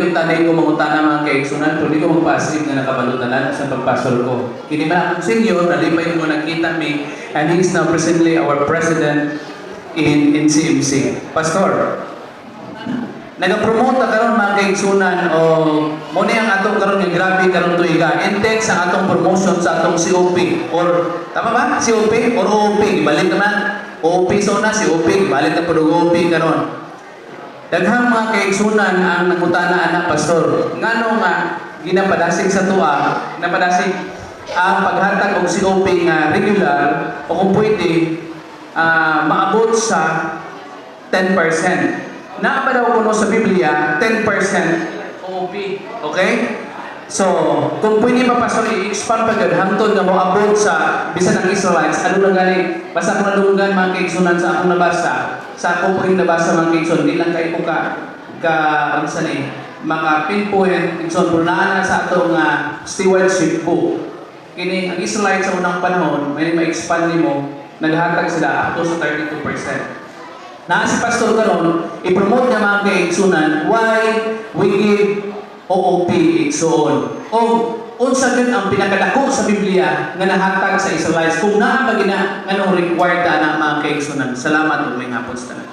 Unta ko mangutana, mga kaigsunan, pero di ko magpa-asip nga nakabalutanan sa pagpasol ko. Kini man akong senior, nalipay ko nakita mi, and he is now presently our president in NCMC. Pastor, nagapromote ta karon, mga kaigsunan, o mo ni ang atong karon nga grabe karon tuiga intense ang atong promotion sa atong COP or tama ba COP or OOP? Balik naman OOP sa una, COP, balik na pud og OOP karon. Daghang mga kaigsunan ang nangutana ana, "Pastor, ngano nga ginapadasig sa tuwa, napadasig ang paghatag og COP nga regular o kung pwede maabot sa 10%? Naa ba daw kuno sa Biblia 10% OOP?" Okay? So, kung pwede pa, Pastor, i-expand pa gud hangtod nga moabot sa bisan ang Israelites, ano lang gani, basta kung nadunggan, mga kaigsunan, sa akong nabasa, sa akong paging nabasa, mga kaigsunan, di lang kay ko ka unsa ni, mga pinpoint, igsoon, pero naa na sa atong stewardship book. Kini ang Israelites sa unang panahon, may ma-expand nimo, naghatag sila up to sa 32%. Na si Pastor karon, i-promote niya, mga kaigsunan, why we give OOP, igsoon. O unsa gyud ang pinakadako sa Biblia nga nahatag sa Israelites, kung naa ba gina, nganong required na, mga kaigsunan? Salamat ug may hapon sa tanan.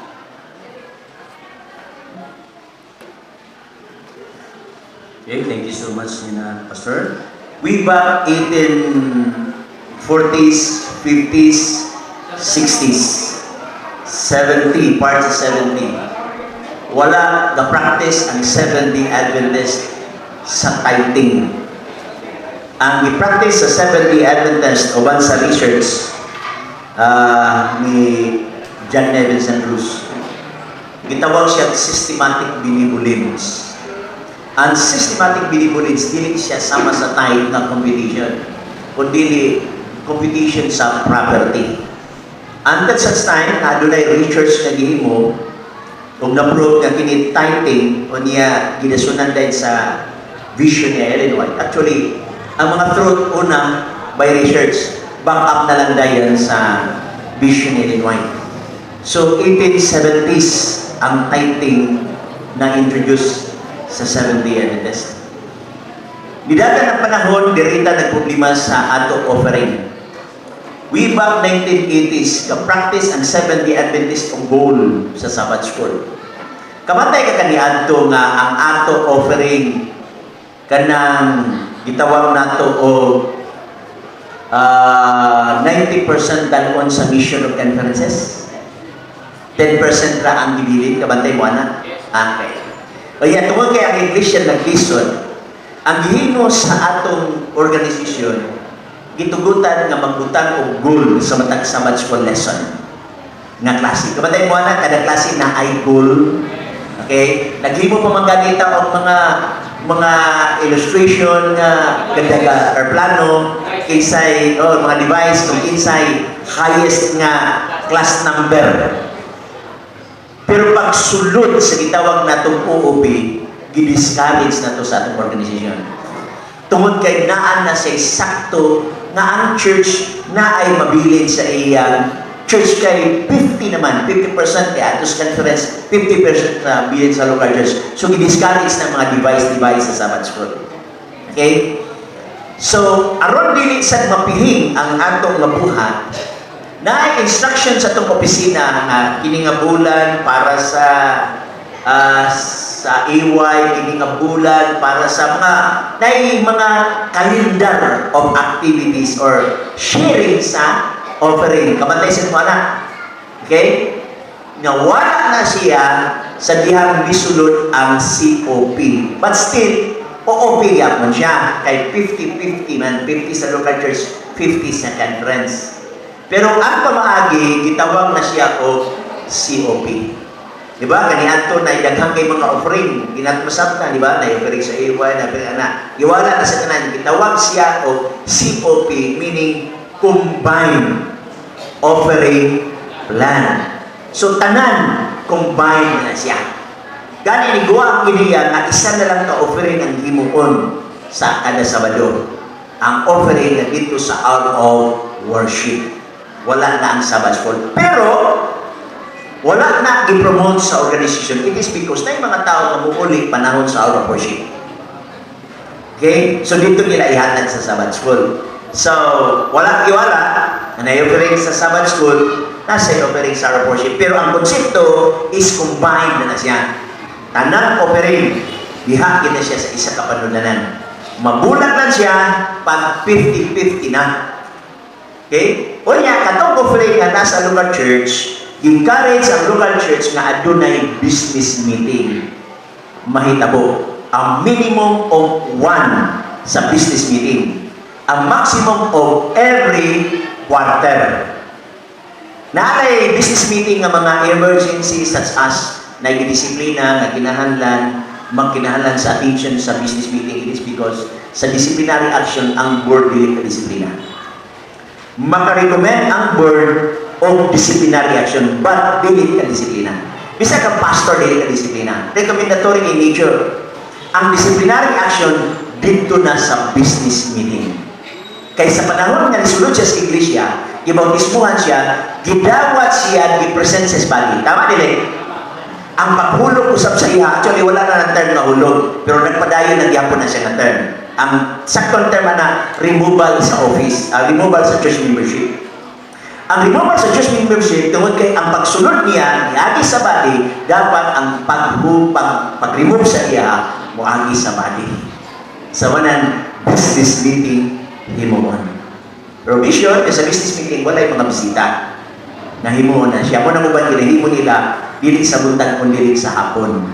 Okay, thank you so much, Nina Pastor. Way back 1840s, 50s, 60s, 70, parts of 70. Wala the practice ang Seventh-day Adventist sa tithing. Ang i-practice sa Seventh-day Adventist uban sa research ni John Nevins Andrews, gitawag siya systematic benevolence. Ang systematic benevolence, dili siya sama sa tithe nga competition, kundi competition sa property. Until such time na adunay research nga gihimo ug na-prove nga kini tithing o niya ginasunan din sa vision ni Ellen White. Actually, ang mga truth una by research, back up na lang dayon sa vision ni Ellen White. So, 1870s ang tithing na introduce sa Seventh-day Adventist. Nidagan ang panahon, dirita nagproblema sa ato offering. Way back 1980s, ka-practice ang Seventh-day Adventist og goal sa Sabbath School. Kabantay ka kaniadto nga ang ato offering kanang gitawag nato og 90% dalon sa mission of conferences. 10% ra ang gibilin, kabantay mo ana? Okay. Kaya tungod kay ang iglesia naglisod, ang gihimo sa atong organisasyon, gitugutan nga magbutang og goal sa matag Sabbath School lesson nga klase. Kabantay mo ana, kada klase na ay goal. Okay? Naghimo pa man ganita og mga illustration nga ganda plano kinsay, oh, mga device kung kinsay highest nga class number. Pero pagsulod sa gitawag natong OOP, gidiscourage na to sa atong organisasyon. Tungod kay naan na siya sakto nga ang church na ay mabilin sa iyang church kay 50 naman, 50% kay atos conference, 50% na bilin sa local church. So gidiscourage na mga device-device sa Sabbath School. Okay? So, aron dili sad mapihing ang atong nga buhat, na instruction sa atong opisina nga kini nga bulan para sa AY, kini nga bulan para sa mga nay mga calendar of activities or sharing sa offering. Kabantay sa mga anak. Okay? Nga wala na siya sa dihang misulod ang COP. But still, OOP gyapon siya. Kay 50-50 man. 50 sa local church, 50 sa conference. Pero ang pamaagi, gitawag na siya og COP. Di ba? Kaniadto na daghang kay mga offering. Ginatmasab na, di ba? Na offering sa AY, na offering ana. Iwala na sa tanan. Gitawag siya og COP, meaning combined offering plan. So tanan combined na siya. Gani ni guwa ang ideya nga isa na lang ka offering ang himuon sa kada Sabado. Ang offering na dito sa hour of worship. Wala na ang Sabbath School. Pero Wala na gi-promote sa organization. It is because na yung mga tao nga muuli panahon sa hour of worship. Okay? So dito nila ihatag sa Sabbath School. So, wala giwala na na-offering sa Sabbath School, nasa offering sa hour of worship. Pero ang konsepto is combined na na siya. Tanang offering, diha na siya sa isa ka panudlanan. Mabulag lang siya pag 50-50 na. Okay? Unya, katong offering nga nasa local church, encourage ang local church nga adunay business meeting. Mahitabo. Ang minimum of one sa business meeting. Ang maximum of every quarter. Naay business meeting nga mga emergency such as nagdisiplina nga kinahanglan, magkinahanglan sa attention sa business meeting. It is because sa disciplinary action, ang board dili ka disiplina. Makarecommend ang board og disciplinary action but dili ka disiplina. Bisa ka pastor, dili ka disiplina. Recommendatory in nature. Ang disciplinary action dito na sa business meeting. Kay sa panahon nga nisulod siya sa iglesia, gibautismuhan siya, gidawat siya, gipresent sa body. Tama dili? Ang paghulog usab sa iya, actually wala na ng term nga hulog, pero nagpadayon na gyapon na siya nga term. Ang second term na removal sa office, removal sa church membership. Ang removal sa church membership, tungod kay ang pagsulod niya, niagi sa body, dapat ang pag-remove sa iya, moagi sa body. Sa manan, business meeting, himuon. Provision, sa business meeting, walay mga bisita. Nahimuon na siya. Mao na uban ginahimo nila, dili sa buntag kun dili sa hapon.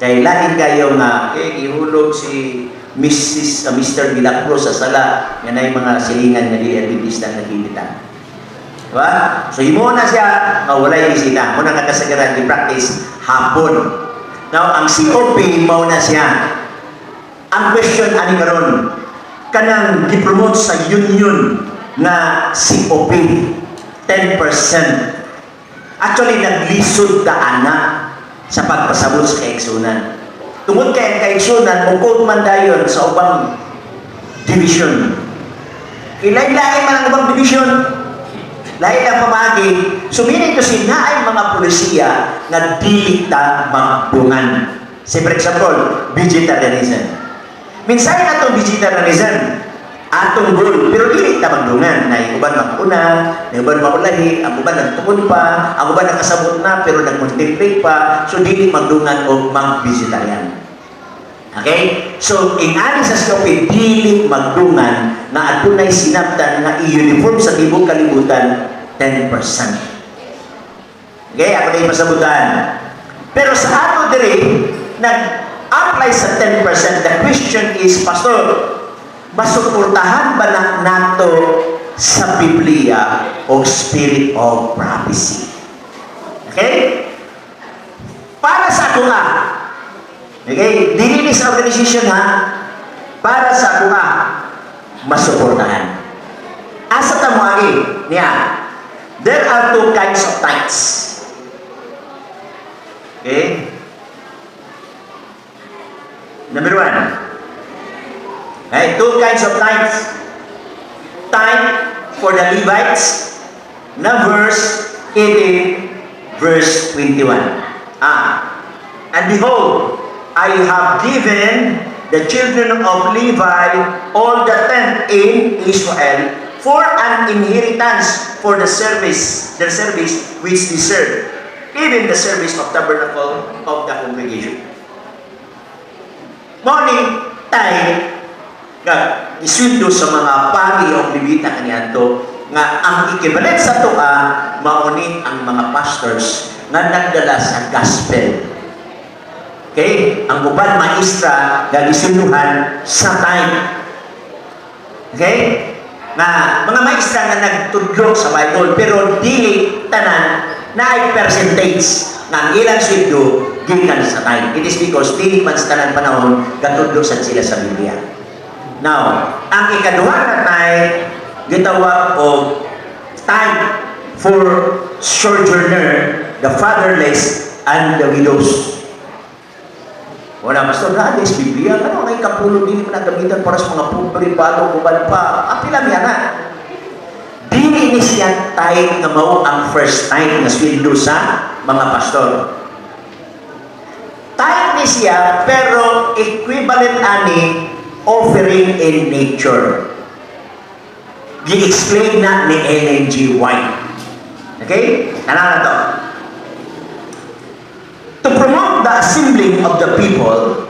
Kay lain kayo nga, eh, gihulog si Mrs. Mr. Milagro sa sala, nga nay mga silingan nga dili Adventista nga nakikita. Diba? So himo na siya nga walay bisita. Mao na nga kasagaran gi-practice hapon. Now, ang COP mao na siya. Ang question ani karon, kanang gi-promote sa union nga COP 10%. Actually, naglisod ta ana sa pagpasabot sa kaigsunan. Tungod kay ang kaigsunan, mukod man dayon sa ubang division. Ilain-lain man ang ubang division. Lain ang pamagi. So meaning to say, naay mga polisiya nga dili ta magdungan. Say, for example, vegetarianism. Minsan atong vegetarianism, atong goal, pero dili ta magdungan. Na uban maguna, na uban maulahi, ang uban nagtukod pa, ang uban nakasabot na pero nag-contemplate pa, so dili magdungan og mag-vegetarian. Okay? So, ingani sa COP, dili magdungan na adunay sinabtan nga i-uniform sa tibok kalibutan 10%. Okay? Ako na yung masabutan. Pero sa ato diri, nag-apply sa 10%. The question is, "Pastor, masuportahan ba na nato sa Biblia o spirit of prophecy?" Okay? Para sa ako nga, okay? Dili ni sa organization ha, para sa ako nga, masuportahan. Asa ta moagi niya? There are two kinds of tithes. Okay? Number one. Okay, two kinds of tithes. Tithe for the Levites, Numbers 18, verse 21. Ah, "And behold, I have given the children of Levi all the tenth in Israel for an inheritance for the service, their service which they serve, even the service of tabernacle of the congregation." Mao ni tithe nga isweldo sa mga pari o Levita kaniadto nga ang equivalent sa atoa mao ni ang mga pastors nga nagdala sa gospel. Okay? Ang uban maestra nga gisweldohan sa tithe. Okay? Nga mga maestra nga nagtudlo sa Bible pero dili tanan na ay percentage nga ang ilang sweldo gikan sa tithe. It is because dili man sa tanan panahon gatudlo sad sila sa Biblia. Now, ang ikaduha nga tithe gitawag og tithe for sojourner, the fatherless, and the widows. Wala, Pastor, na is Biblia. Ano ang ikapulo dili man nagamitan para sa mga pobre, bago, uban pa? Apila niya na. Dili ni siya tithe nga mao ang first time nga sweldo sa mga pastor. Tithe ni siya, pero equivalent ani offering in nature. Gi-explain na ni Ellen G. White. Okay? Tanaw na to. To promote the assembling of the people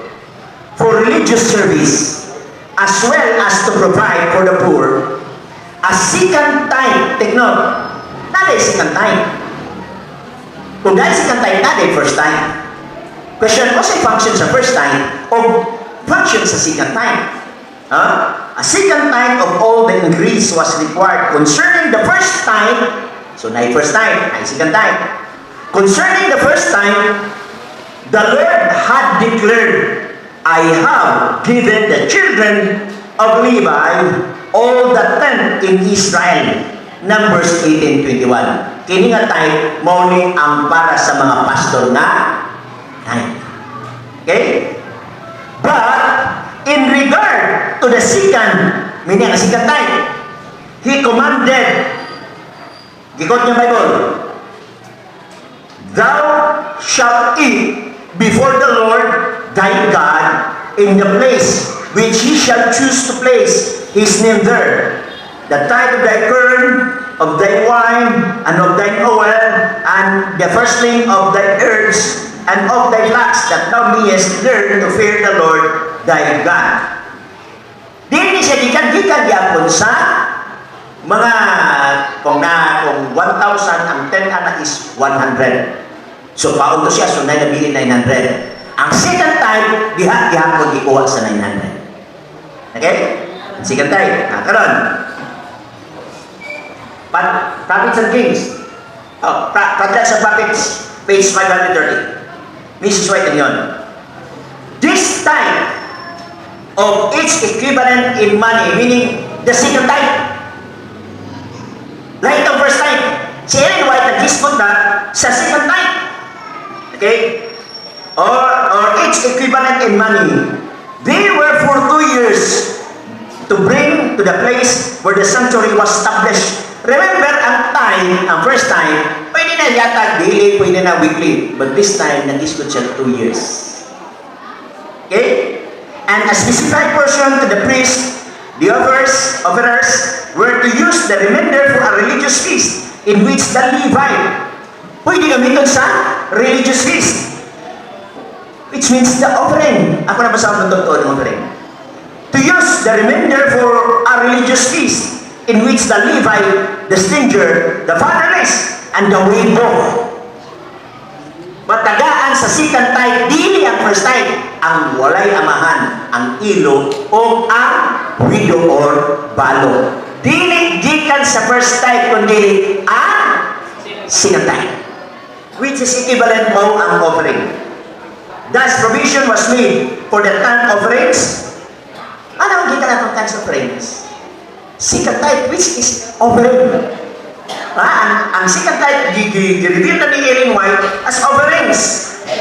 for religious service as well as to provide for the poor, a second tithe, take note, naa diay second tithe. Kung naay second tithe, naa diay first tithe. Question, what's the function sa first tithe o function sa second tithe? Huh? A second tithe of all the increase was required concerning the first tithe. So, naay first tithe, naay second tithe. Concerning the first tithe, the Lord had declared, "I have given the children of Levi all the tenth in Israel." Numbers 18:21. Kini nga tithe, mao ni ang para sa mga pastor nga tithe. Okay? But, in regard to the second, meaning ang second tithe, He commanded, gi-quote niya Bible, "Thou shalt eat before the Lord thy God in the place which He shall choose to place His name there. The tithe of thy corn, of thy wine, and of thine oil, and the firstling of thy herds, and of thy flocks, that thou mayest learn to fear the Lord thy God." Dili siya gikan gyapon sa mga kung 1,000, ang 10 ana is 100. So paon to siya, so 9 nabilin 900. Ang second tithe, diha gihapon gikuha sa 900. Okay? Ang second tithe. Ah, karon. Prophets and Kings. Oh, Patriarchs and Prophets, page 530. Mrs. White and yun. This tithe of its equivalent in money, meaning the second tithe. Like the first tithe. Si Ellen White nag-dispute na sa second tithe. Okay? Or its equivalent in money. They were for 2 years to bring to the place where the sanctuary was established. Remember, ang tithe, ang first tithe, pwede na yata daily, pwede na weekly. But this time, nag-dispute siya 2 years. Okay? And a specified portion to the priest, the offerers were to use the remainder for a religious feast in which the Levite, pwede gamiton sa religious feast. Which means the offering. Ako na basa ang totoo ng offering. To use the remainder for a religious feast in which the Levite, the stranger, the fatherless, and the widow. Matagaan sa second tithe, dili ang first tithe, ang walay amahan, ang ilo, o ang widow or balo. Dili gikan sa first tithe, kundi ang second tithe. Which is equivalent mo ang offering. Thus, provision was made for the thank offerings. Ano ang gikan atong thanks offerings? Second tithe, which is offering. Ah, ang second tithe, gi-reveal na ni Ellen White as offerings.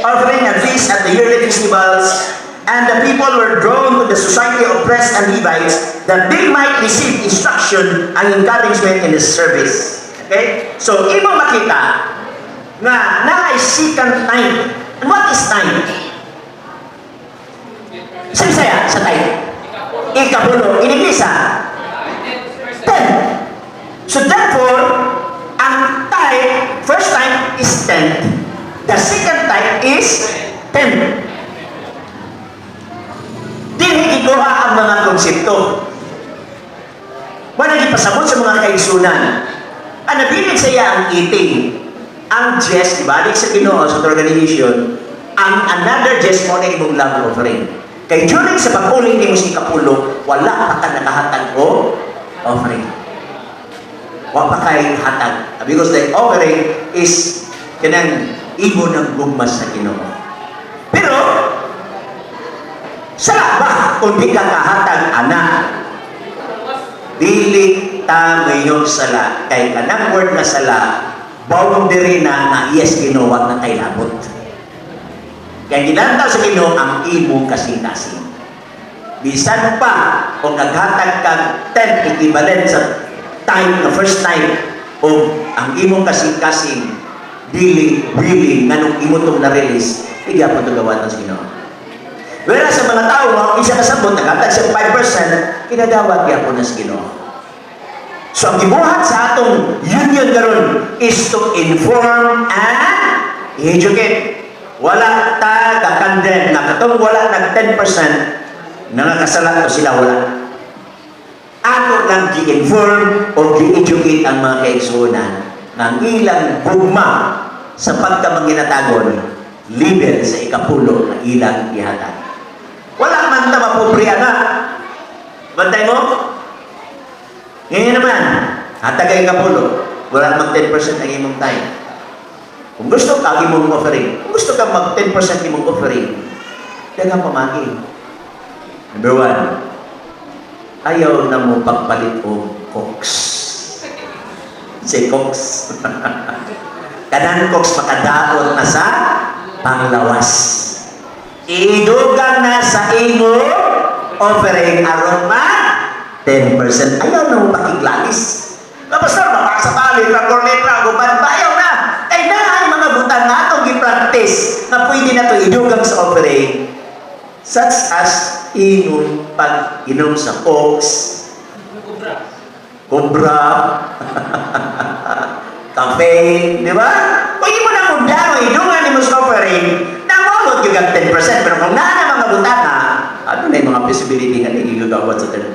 Offering and feast at the yearly festivals. And the people were drawn to the society of priests and Levites that they might receive instruction and encouragement in the service. Okay? So, imo makita nga naay second tithe. And what is tithe? Sa Bisaya, sa tithe? Ikapulo. In English, ah? 10. So therefore, ang tithe, first tithe is 10. The second tithe is 10. Dili gikuha ang mga konsepto. Wala gipasabot sa mga kaigsunan. Ang nabilin sa iya ang eating. Ang Jess, ibalik sa Ginoo sa organization, ang another Jess mo na imong love offering. Kay during sa pag-uling nimo sa ikapulo, wala pa ka nakahatag o offering. Wa pa kay hatag. Because the offering is kanang imo ng gugma sa Ginoo. Pero sala ba kung di ka kahatag ana? Dili ta mayon sala kay kanang word na sala boundary na nga yes Ginoo wa na kay labot. Kaya ginantaw sa Ginoo ang imong kasing-kasing. Bisan pa kung naghatag kag 10 equivalent sa tithe na first tithe o ang imong kasing-kasing Dili willing nganong imo tong na-release, di gyapon to gawaton sa Ginoo. Whereas sa mga tao nga isa kasabot naghatag siya 5%, kinadawat gyapon na sa Ginoo. So ang gibuhat sa atong union karon is to inform and educate. Wala ta ga-condemn na katong wala nag 10% nangakasala to sila, wala. Ato lang gi-inform o gi-educate ang mga kaigsuonan nga ang ilang gugma sa pagkamanginatagon level sa ikapulo nga ilang gihatag. Wala man ta mapobre ana. Bantay mo? Ngayon naman, hatag ay ikapulo, wala mag 10% ang imong time. Kung gusto ka imong offering, kung gusto ka mag 10% imong offering, daghang pamagi. Number one, ayaw na mo pagpalit og Cokes. Si Cokes. Kanang Cokes makadaot na sa panglawas. Idugang na sa imong offering aron ma 10%. Ayaw na mo pakiglalis. Na pastor, mapaksa pa, litra por litra, guban pa, ayaw na. Kay na ang mga butang nga atong gi-practice na pwede na to idugang sa offering, such as inom pag-inom sa Cokes, Cobra, kape, di ba? Kung imo na mundano, idungan nimo sa offering, namamot yung 10%. Pero kung naa na mga butanga, ano na yung mga feasibility nga di gagawat sa 10%?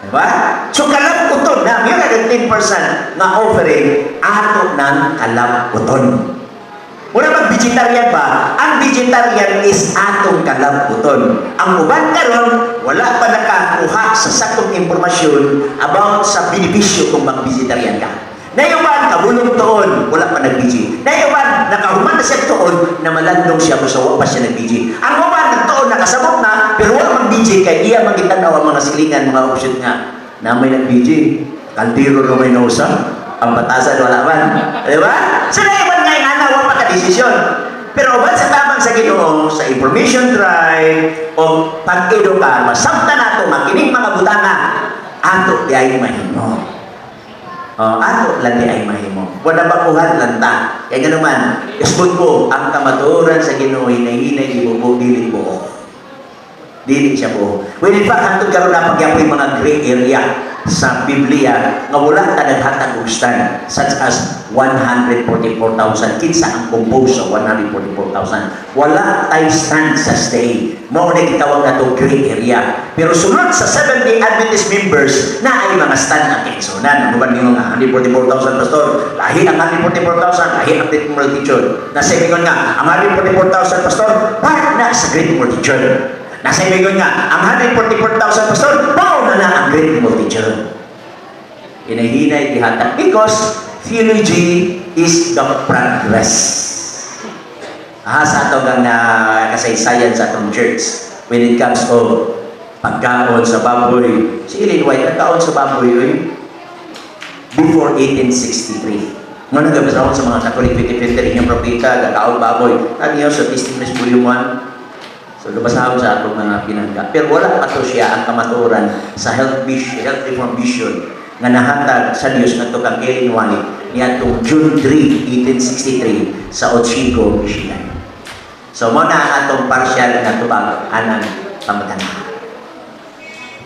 Di ba? So kalab-uton na, yung 10% nga offering, ato nang kalab-uton. Mura mag vegetarian ba? Ang vegetarian is atong kalab-uton. Ang uban karon wala pa nakakuha sa saktong impormasyon about sa benepisyo kung mag-vegetarian ka. Nayuban, kabulong tuon, wala pa nag-VG. Nayuban, nakahuman na siya tuon, na malandong siya mo sa wa pa siya nag-VG. Ang uban, nagtuon, nakasabot na, pero wala mag-VG, kay iya magitanaw ang mga silingan, mga option nga, na may nag-VG. Kaldero no may nausa, ang batasan wala man. Di ba? So naiban nga yung ana, wa pa ka-desisyon. Pero uban sa tabang sa Ginoo, sa information drive, o pag-edukar, masabta nato makinig mga butanga, ato di ay mahimo. Oh, ato lang di ay mahimo. Wala bakuhan lang ta. Kaya gano'n man, isbot ko, ang kamatuoran sa Ginoo hinay-hinay gibubo, dili buo. Dili siya buo. When in fact, hangtod karon na pagyapoy mga gray area sa Biblia nga wala ta naghatag og stand, such as 144,000. Kinsa ang compose sa 144,000? Wala tay stand sa stay. Mao na gitawag nato gray area. Pero sunod sa 70 Adventist members na ay mga stand ang kaigsuonan. Ano ba ninyo nga 144,000, pastor, lahi ang 144,000, lahi ang Great Multitude. Nasa ingon nga ang 144,000, pastor, part na sa Great Multitude. Nasa ingon nga ang 144,000, pastor, mao na na ang Great Multitude. Hinahinay gihatag because theology is the progress. Ah, sa ato gang na kasaysayan sa atong church when it comes of pagkaon sa baboy. Si Ellen White, nagkaon sa baboy oy before 1863. Mo nang gabasahon sa mga Catholic 50-50 rin yung propeta, gakaon baboy. Ano sa Testimonies Volume 1. So, gabasahon sa atong mga pinangga. Pero wala pa to siya ang kamatuoran sa health mission, health reform vision nga nahatag sa Dios ngadto kang Ellen White niadtong June 3, 1863 sa Otsego, Michigan. So, mo na ang atong partial nga tubag anang pangutana.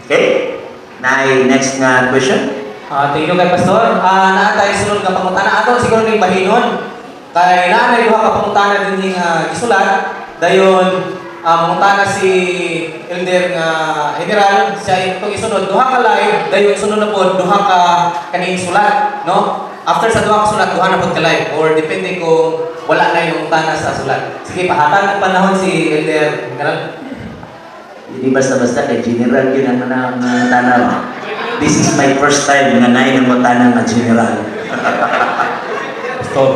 Okay? Nay next nga question? Ah, thank you kay Pastor. Ah, naa tayo sunod nga pangutana ato siguro ning bahinon. Kay naa na duha ka pangutana dinhi nga gisulat. Dayon mangutana si Elder nga General siya itong isunod duha ka live, dayon sunod na pod duha ka kaning sulat, no? After sa duha ka sulat, duha na pod ka live or depende kung wala na yung tana sa sulat. Sige, pahatag ng panahon si Elder General. Hindi basta-basta kay general yun ang tanaw. This is my first time nga naay nangutana nga general. Pastor,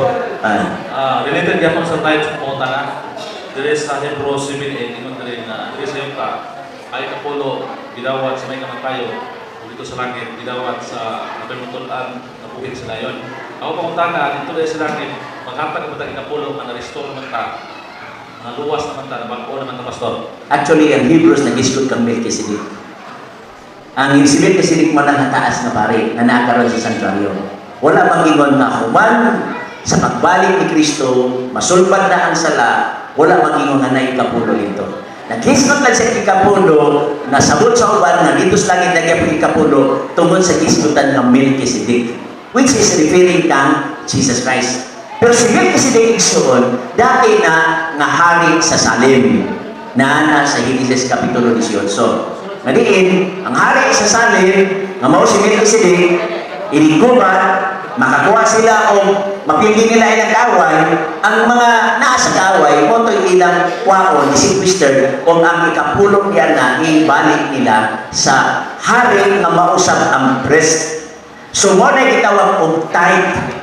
Ah, related gyapon sa tithes sa pangutana. Diri sa Hebrews 7:8, ingon diri na diri sa yuta ay kapulo gidawat sa may kamatayo ug dito sa langit gidawat sa napay na buhi sa dayon. Ako pangutana, dito diri sa langit maghatag man ta ikapulo nga na-restore man ta, naluwas naman ta, nabag-o naman ta, pastor? Actually, ang Hebrews nag-isgot kang Melchizedek. Ang si Melchizedek man ang taas na pare na nakaroon sa sanctuaryo. Wala mangingon nga human Sa pagbalik ni Kristo, masulbad na ang sala, wala mag-ingon nga naay ikapulo dito. Naghisgot lang sa ikapulo, nasabot sa uban nga dito sa langit nagyapon ikapulo tungod sa gisgutan ng Melchizedek, which is referring kang Jesus Christ. Pero si Melchizedek, igsoon, dati na nga hari sa Salem na sa Genesis Kapitulo 18. Nga diin, ang hari sa Salem, nga mao si Melchizedek, inigubat, makakuha sila o mapili nila ilang kaaway, ang mga naa sa kaaway, mao to'y ilang kwaon, sequester, o ang ikapulong niya na ibalik nila sa hari nga mausab ang priest. So, mao na gitawag og type.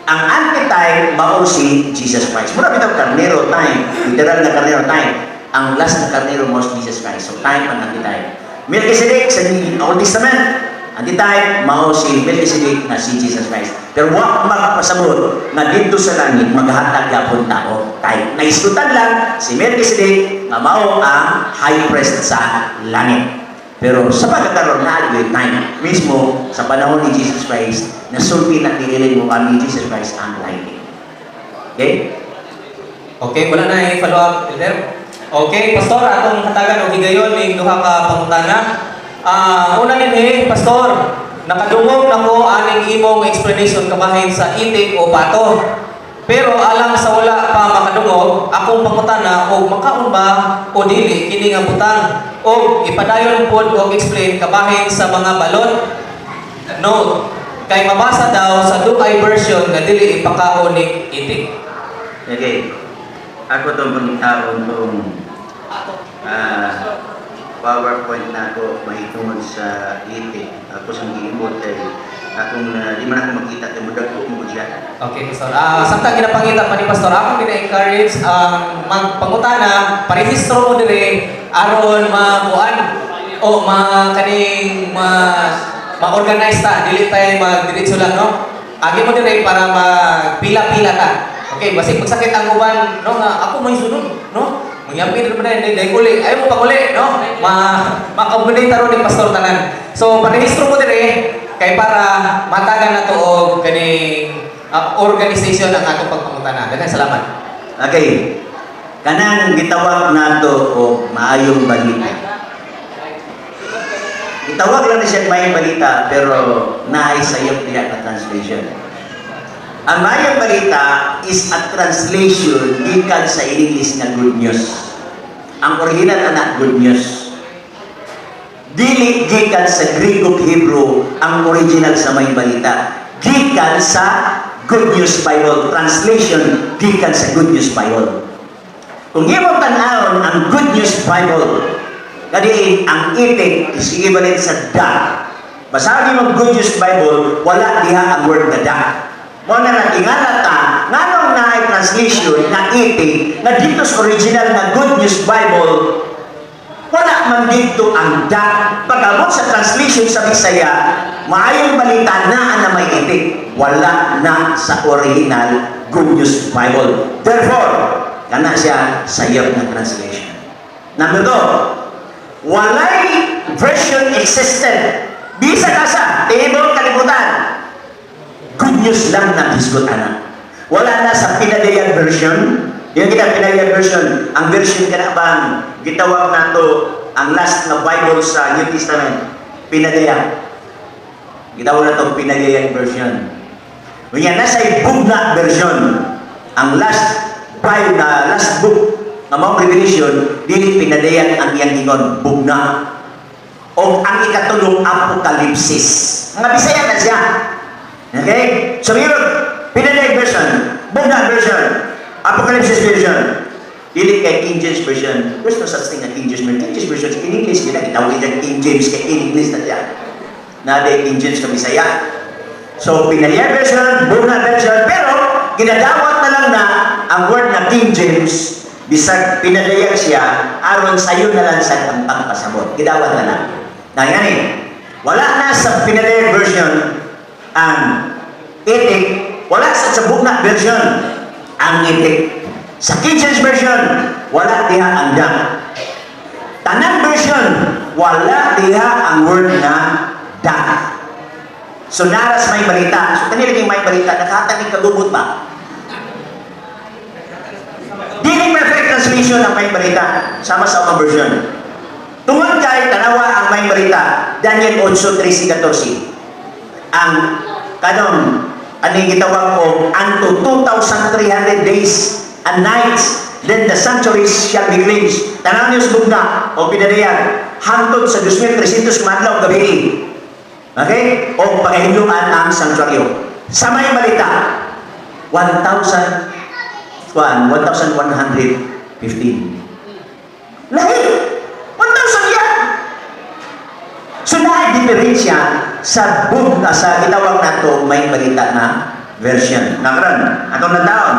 Ang anti-type mao si Jesus Christ. Mura bitaw karnero type, literal na karnero type. Ang last na karnero mao si Jesus Christ. So type ang anti-type. Melchizedek sa Old Testament, anti-type mao si Melchizedek na si Jesus Christ. Pero wa makapasabot nga dito sa langit maghatag gyapon tao type. Naisgutan lang si Melchizedek nga mao ang high priest sa langit. Pero sa pagkakaroon na time, mismo sa panahon ni Jesus Christ, nasulti na dinilig mo ni Jesus Christ ang tithing. Okay? Okay, wala na i-follow up, Elder. Okay, Pastor, atong hatagan og higayon ning duha ka pangutana. Una dinhi, Pastor, nakadungog nako aning imong explanation kabahin sa itik o pato. Pero alang sa wala pa makadungog, akong pangutana og makaon ba o dili kini nga butang og ipadayon pod og explain kabahin sa mga balot. Note, kay mabasa daw sa Dugay version nga dili ipakaon ning itik. Okay. Ako itong pangitaon itong PowerPoint na ako mahitungod sa itik. Ako sa giimot kay akong di man ako makita kay mudag ko mo siya. Okay, Pastor. Samtang ginapangita pa ni Pastor, ako gina-encourage ang magpangutana, parehistro mo dire aron makuan o ma kaning ma ma-organize ta, dili tayo magdiretso lang, no? Agi mo dire para magpila-pila ta. Okay, basig magsakit ang uban, no, nga ako may sunod, no? Mangyapi na naman dahil uli, ayaw mo pag-uli, no? Ma ma-accommodate ron ni Pastor tanan. So, parehistro mo dire kay para matagan na to og kaning organization ang atong pagpangutana. Daghang salamat. Okay. Kanang gitawag nato og maayong balita. Gitawag lang ni siya maayong balita pero naay sayop diha na translation. Ang maayong balita is a translation gikan sa English nga good news. Ang original ana, good news. Dili gikan sa Greek ug Hebrew ang original sa maayong balita. Gikan sa Good News Bible, translation gikan sa Good News Bible. Kung imong tan-awon ang Good News Bible, kadiin ang itik is equivalent sa da. Basahin mo Good News Bible, wala diha ang word na da. Mao na nag-ingana ta, nganong naay translation na itik, na dito sa original na Good News Bible, wala man dito ang da. Pag-abot sa translation sa Bisaya, maayong balita na na may itik. Wala na sa original Good News Bible. Therefore, kana siya sayop na translation. Number two, walay version existed. Bisa ka sa tibok kalibutan. Good News lang na hisgot ana. Wala na sa Pinadayan version. Yung kita Pinadayan version, ang version kana bang gitawag nato ang last na Bible sa New Testament, Pinadayan. Gitawag nato Pinadayan version. Unya nasa Bugna version. Ang last Bible na last book nga mao Revelation, dili Pinadayan ang iyang ingon, Bugna. O ang ikatulong, Apokalipsis. Mga Bisaya na siya. Okay? So yun, Pinadayan version, Bugna version, Apocalypse version. Dili kay King James version. There's no such thing as King James version. King James version in English gina gitawag niya King James kay in English na siya. Na King James ka Bisaya. So Pinadayan version, Bugna version, pero ginadawat na lang na ang word na King James bisag Pinadayan siya aron sayo na lang sa ang pagpasabot. Gidawat na lang. Na yan eh. Wala na sa Pinadayan version ang itik, wala sa Bugna version ang itik. Sa King James version, wala diha ang da. Tanan version, wala diha ang word na da. So naras may balita. So kanila yung may balita, nakatanig kagubot ba? Dili perfect translation ang Maayong Balita sama sa ubang version. Tungod kay tanawa ang Maayong Balita, Daniel 8:13-14. Ang kanang ani gitawag og unto 2,300 days and nights, then the sanctuaries shall be cleansed. Tanaw niyo sa bugna o pinadayag hangtod sa 2,300 ka og gabi. Okay? O pagahinluan ang sanctuaryo. Sa Maayong Balita, 1,000 1,115. Lahi! 1,000 yan! So naay diferensya sa book sa gitawag nato Maayong Balita na version. Nakaron, atong taon.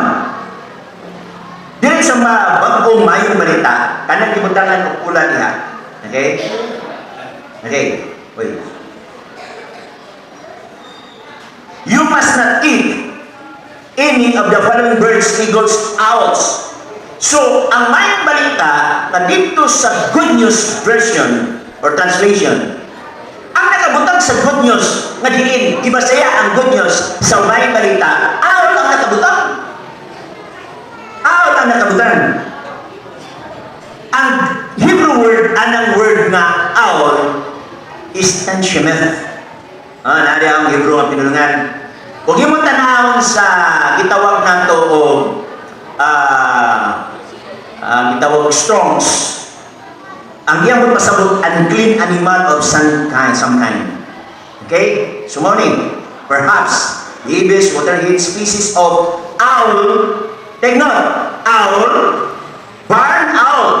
Dili sa bagong Maayong Balita, kanang gibutangan og pula diha. Okay? Okay. Wait. You must not eat any of the following birds, eagles, owls. So, ang Maayong Balita na dito sa Good News version or translation, ang nakabutang sa Good News nga diin, gibasaya ang Good News sa Maayong Balita, owl ang nakabutang. Owl ang nakabutang. Ang Hebrew word, anang word nga owl, is tanshemeth. Ah, naari ang Hebrew ang pinulungan. Kung imo tanawon sa gitawag nato o gitawag Strongs, ang iyang pasabot, unclean animal of some kind, some kind. Okay? So mao ni, perhaps the ibis, waterhen, species of owl, take note, owl, barn owl.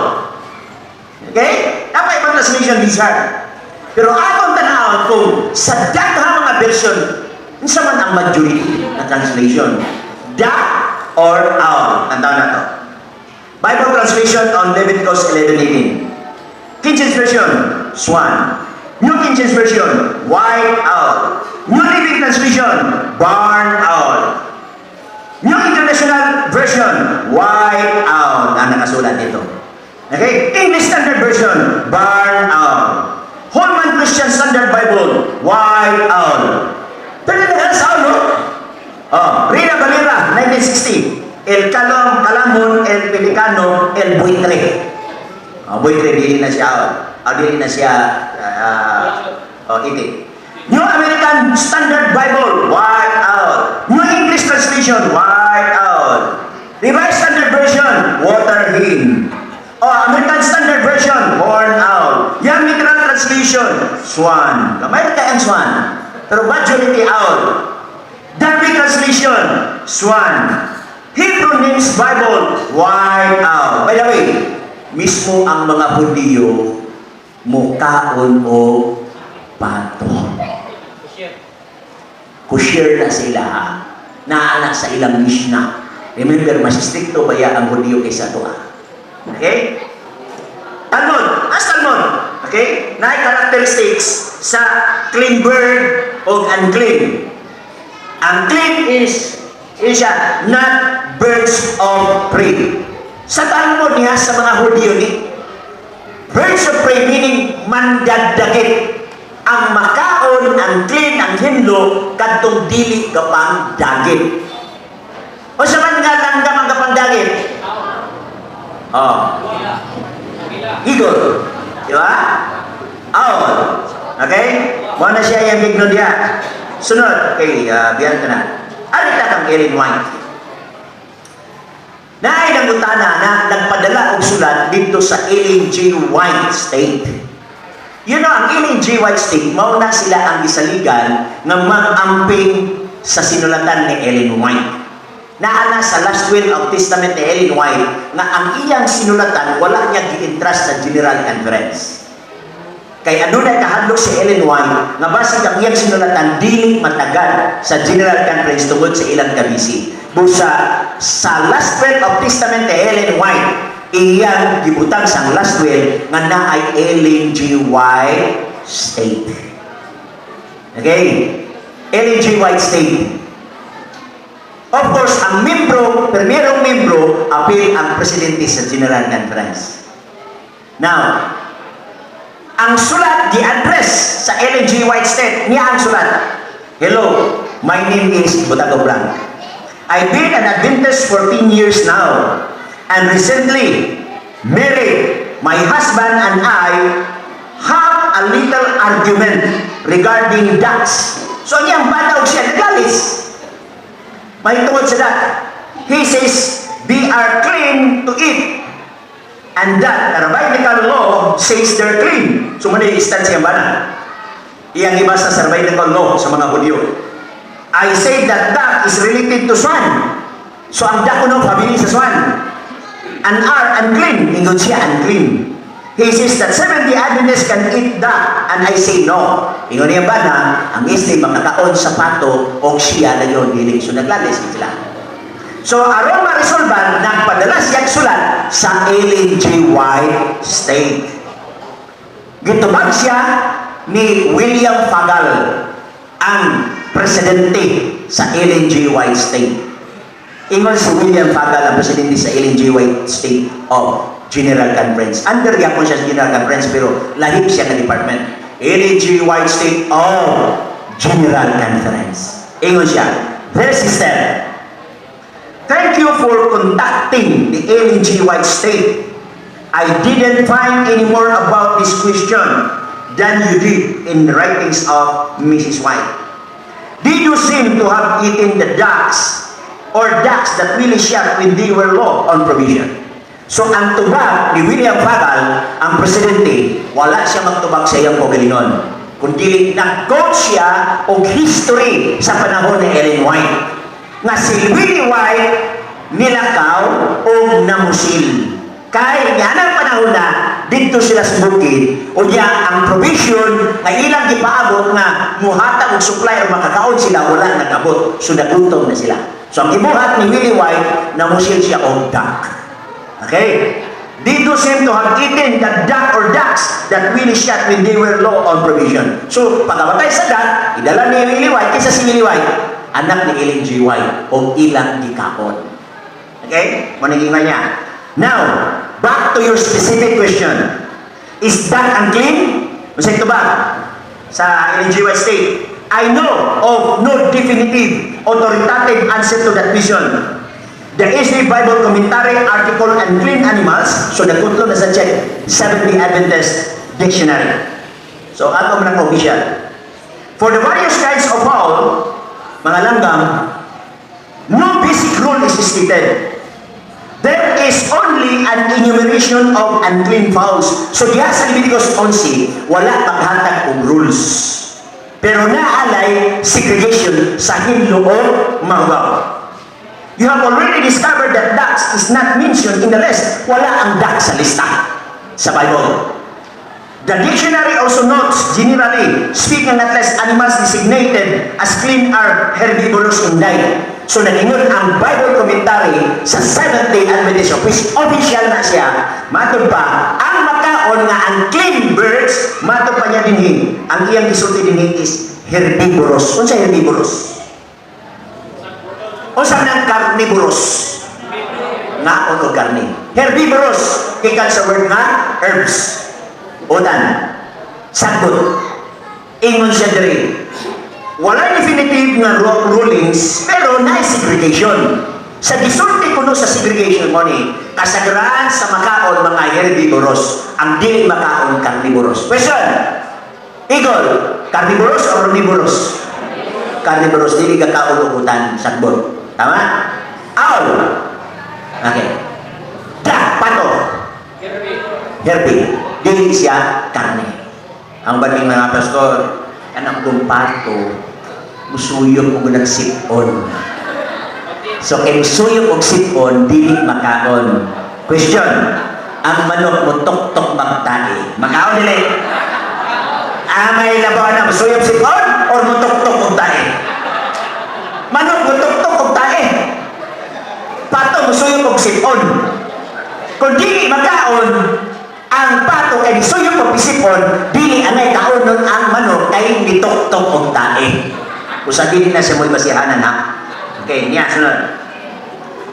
Okay? Dapat ibang translation bisan. Pero atong tanawon kung sa daghang mga version, unsa man ang majority na translation? Duck or owl? Ang tawag nato. Bible translation on Leviticus 11:18. King James Version, swan. New King James Version, white owl. New Living Translation, barn owl. New International Version, white owl ang nakasulat dito. Okay? English Standard Version, barn owl. Holman Christian Standard Bible, white owl. Pero na sa owl, no? Oh, Reina Valera, 1960. El Calom, Calamon, El Pelicano, El Buitre. Oh, buitre, dili na siya. Oh, dili na siya oh, itik. New American Standard Bible, white owl. New English Translation, white owl. Revised Standard Version, water hen. Oh, American Standard Version, horn owl. Young Literal Translation, swan. Gamay kay ang swan. Pero majority owl. Darby Translation, swan. Hebrew Names Bible, white owl. By the way, mismo ang mga Hudiyo mukaon o pato. Kosher na sila ha. Naa na sa ilang Mishnah. Remember, mas strikto baya ang Hudiyo kaysa atoa? Okay? Talmud. As Talmud. Okay? Naay characteristics sa clean bird o unclean. Ang clean is siya not birds of prey. Sa Talmud niya sa mga Hudiyo ni, birds of prey meaning mandadagit. Ang makaon, ang clean, ang hinlo, kadtong dili gapang dagit. O sa man nga langgam ang gapang dagit? Oh. Eagle. Di ba? Owl. Okay? Mao na siya yung bigno diya. Sunod, kay biyan ka na. Arita kang Ellen White. Naay nangutana na nagpadala og sulat dito sa Ellen G. White State. Ang Ellen G. White State, mao na sila ang gisaligan nga mag-amping sa sinulatan ni Ellen White. Naa na sa last will of testament ni Ellen White nga ang iyang sinulatan wala niya gi-entrust sa General Conference. Kay adunay kahadlok si Ellen White nga basig ang iyang sinulatan dili matagad sa General Conference tungod sa ilang kabisi. Busa sa last will of testament ni Ellen White, iyang gibutang sa last will nga naay Ellen G. White State. Okay? Ellen G. White State. Of course, ang membro, primerong membro, apil ang presidente sa General Conference. Now, ang sulat gi-address sa Ellen G. White State, niya ang sulat. "Hello, my name is Butago Blanc. I've been an Adventist for 10 years now. And recently, married, my husband and I have a little argument regarding ducks. So, ang iyang bana ug siya, naglalis. May tungod sa duck. He says, they are clean to eat. And that the rabbinical law says they're clean. So, mao stand sa iyang bana. Iyang ibasa sa rabbinical law sa mga Hudyo. I say that duck is related to swan. So, ang duck kuno family sa swan. And are unclean. Ingon siya, unclean. He says that Seventh-day Adventists can eat duck. And I say no. Ingon niya bana, ang SDA makakaon sa pato o siya na yun, dili. So, naglalis sila. So, aron ma-resolve, nagpadala siya sulat sa Ellen G. White State. Gitubag siya ni William Fagal, ang presidente sa Ellen G. White State. Ingon si William Fagal, ang presidente sa Ellen G. White State of General Conference. Under yapon siya sa General Conference, pero lahip siya nga department. Ellen G. White State of General Conference. Ingon siya, "Dear Sister, thank you for contacting the Ellen G. White State. I didn't find any more about this question than you did in the writings of Mrs. White. Did you seem to have eaten the ducks or ducks that Willie shot when they were low on provision?" So ang tubag ni William Fagal, ang presidente, wala siya magtubag sa iyang kaugalingon. Kundi nag-quote siya og history sa panahon ni Ellen White. Nga si Willie White nilakaw o namusil. Kay nga nang panahon na didto sila sa bukid, unya ang provision nga ilang gipaabot nga muhatag og supply o makakaon sila, wala nagabot. So nagutom na sila. So ang gibuhat ni Willie White, namusil siya og duck. Okay? Did you seem to have eaten the duck or ducks that Willie shot when they were low on provision? So, pagkamatay sa duck, idala ni Willie White, kinsa si Willie White? Anak ni Ellen G. White, o ilang gikaon. Okay? Mao niya. Now, back to your specific question. Is duck unclean? Masay ito ba? Sa Ellen G. White State. I know of no definitive authoritative answer to that question. The SDA Bible Commentary article Unclean Animals, so nagkutlo na sa check, Seventh-day Adventist Dictionary. So, ato man ang official. For the various kinds of fowl, mga langgam, no basic rule is stated. There is only an enumeration of unclean fowls. So diha sa Leviticus 11, wala paghatag og rules. Pero naa lay segregation sa hinlo o mahugaw. You have already discovered that ducks is not mentioned in the list. Wala ang duck sa lista sa Bible. The dictionary also notes, generally speaking, at least animals designated as clean are herbivorous in diet. So nag-ingon ang Bible commentary sa Seventh-day Adventist, of which official na siya, matod pa, ang makaon nga unclean birds, matod pa niya dinhi, ang iyang gisulti dinhi is herbivorous. Unsa herbivorous? Unsa man ang carnivorous? Ngaon og karne. Herbivorous, gikan sa word nga herbs. Utan. Sagbot. Ingon siya diri. Wala definitive nga rulings, pero na segregation. Sa gisulti kuno sa segregation mo ni, kasagraan sa makaon mga herbivorous, ang dili makaon carnivorous. Question! Eagle, carnivorous or omnivorous? Carnivorous, dili ka kaon og utan, sagbot. Tama? Owl. Okay. Duck, pato. Herbi. Dili siya karne. Ang baning mga pastor, kanang kong pato, musuyop og nagsipon. So, kay musuyop og sipon, dili makaon. Question, ang manok mo tok-tok magtae. Makaon dili? Ah, may labaw na musuyop sipon or mo tok-tok og tae? Manok mo tok-tok og tae. Pato musuyop og sipon. Kung dili makaon, ang pato kay nisuyop og sipon, dili anay kaonon ang manok kay nitok-tok og tae. Usa dili na siya mo'y basihanan ha. Okay, niya sunod.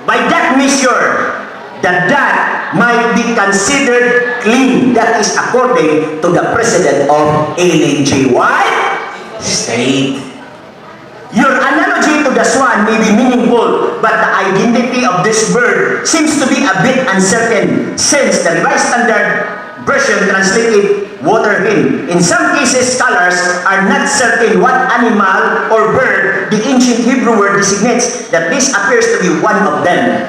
By that measure, the duck might be considered clean. That is according to the president of Ellen G. White State. Your analogy to the swan may be meaningful, but the identity of this bird seems to be a bit uncertain since the Revised Standard Version translated water hen. In some cases, scholars are not certain what animal or bird the ancient Hebrew word designates, that this appears to be one of them.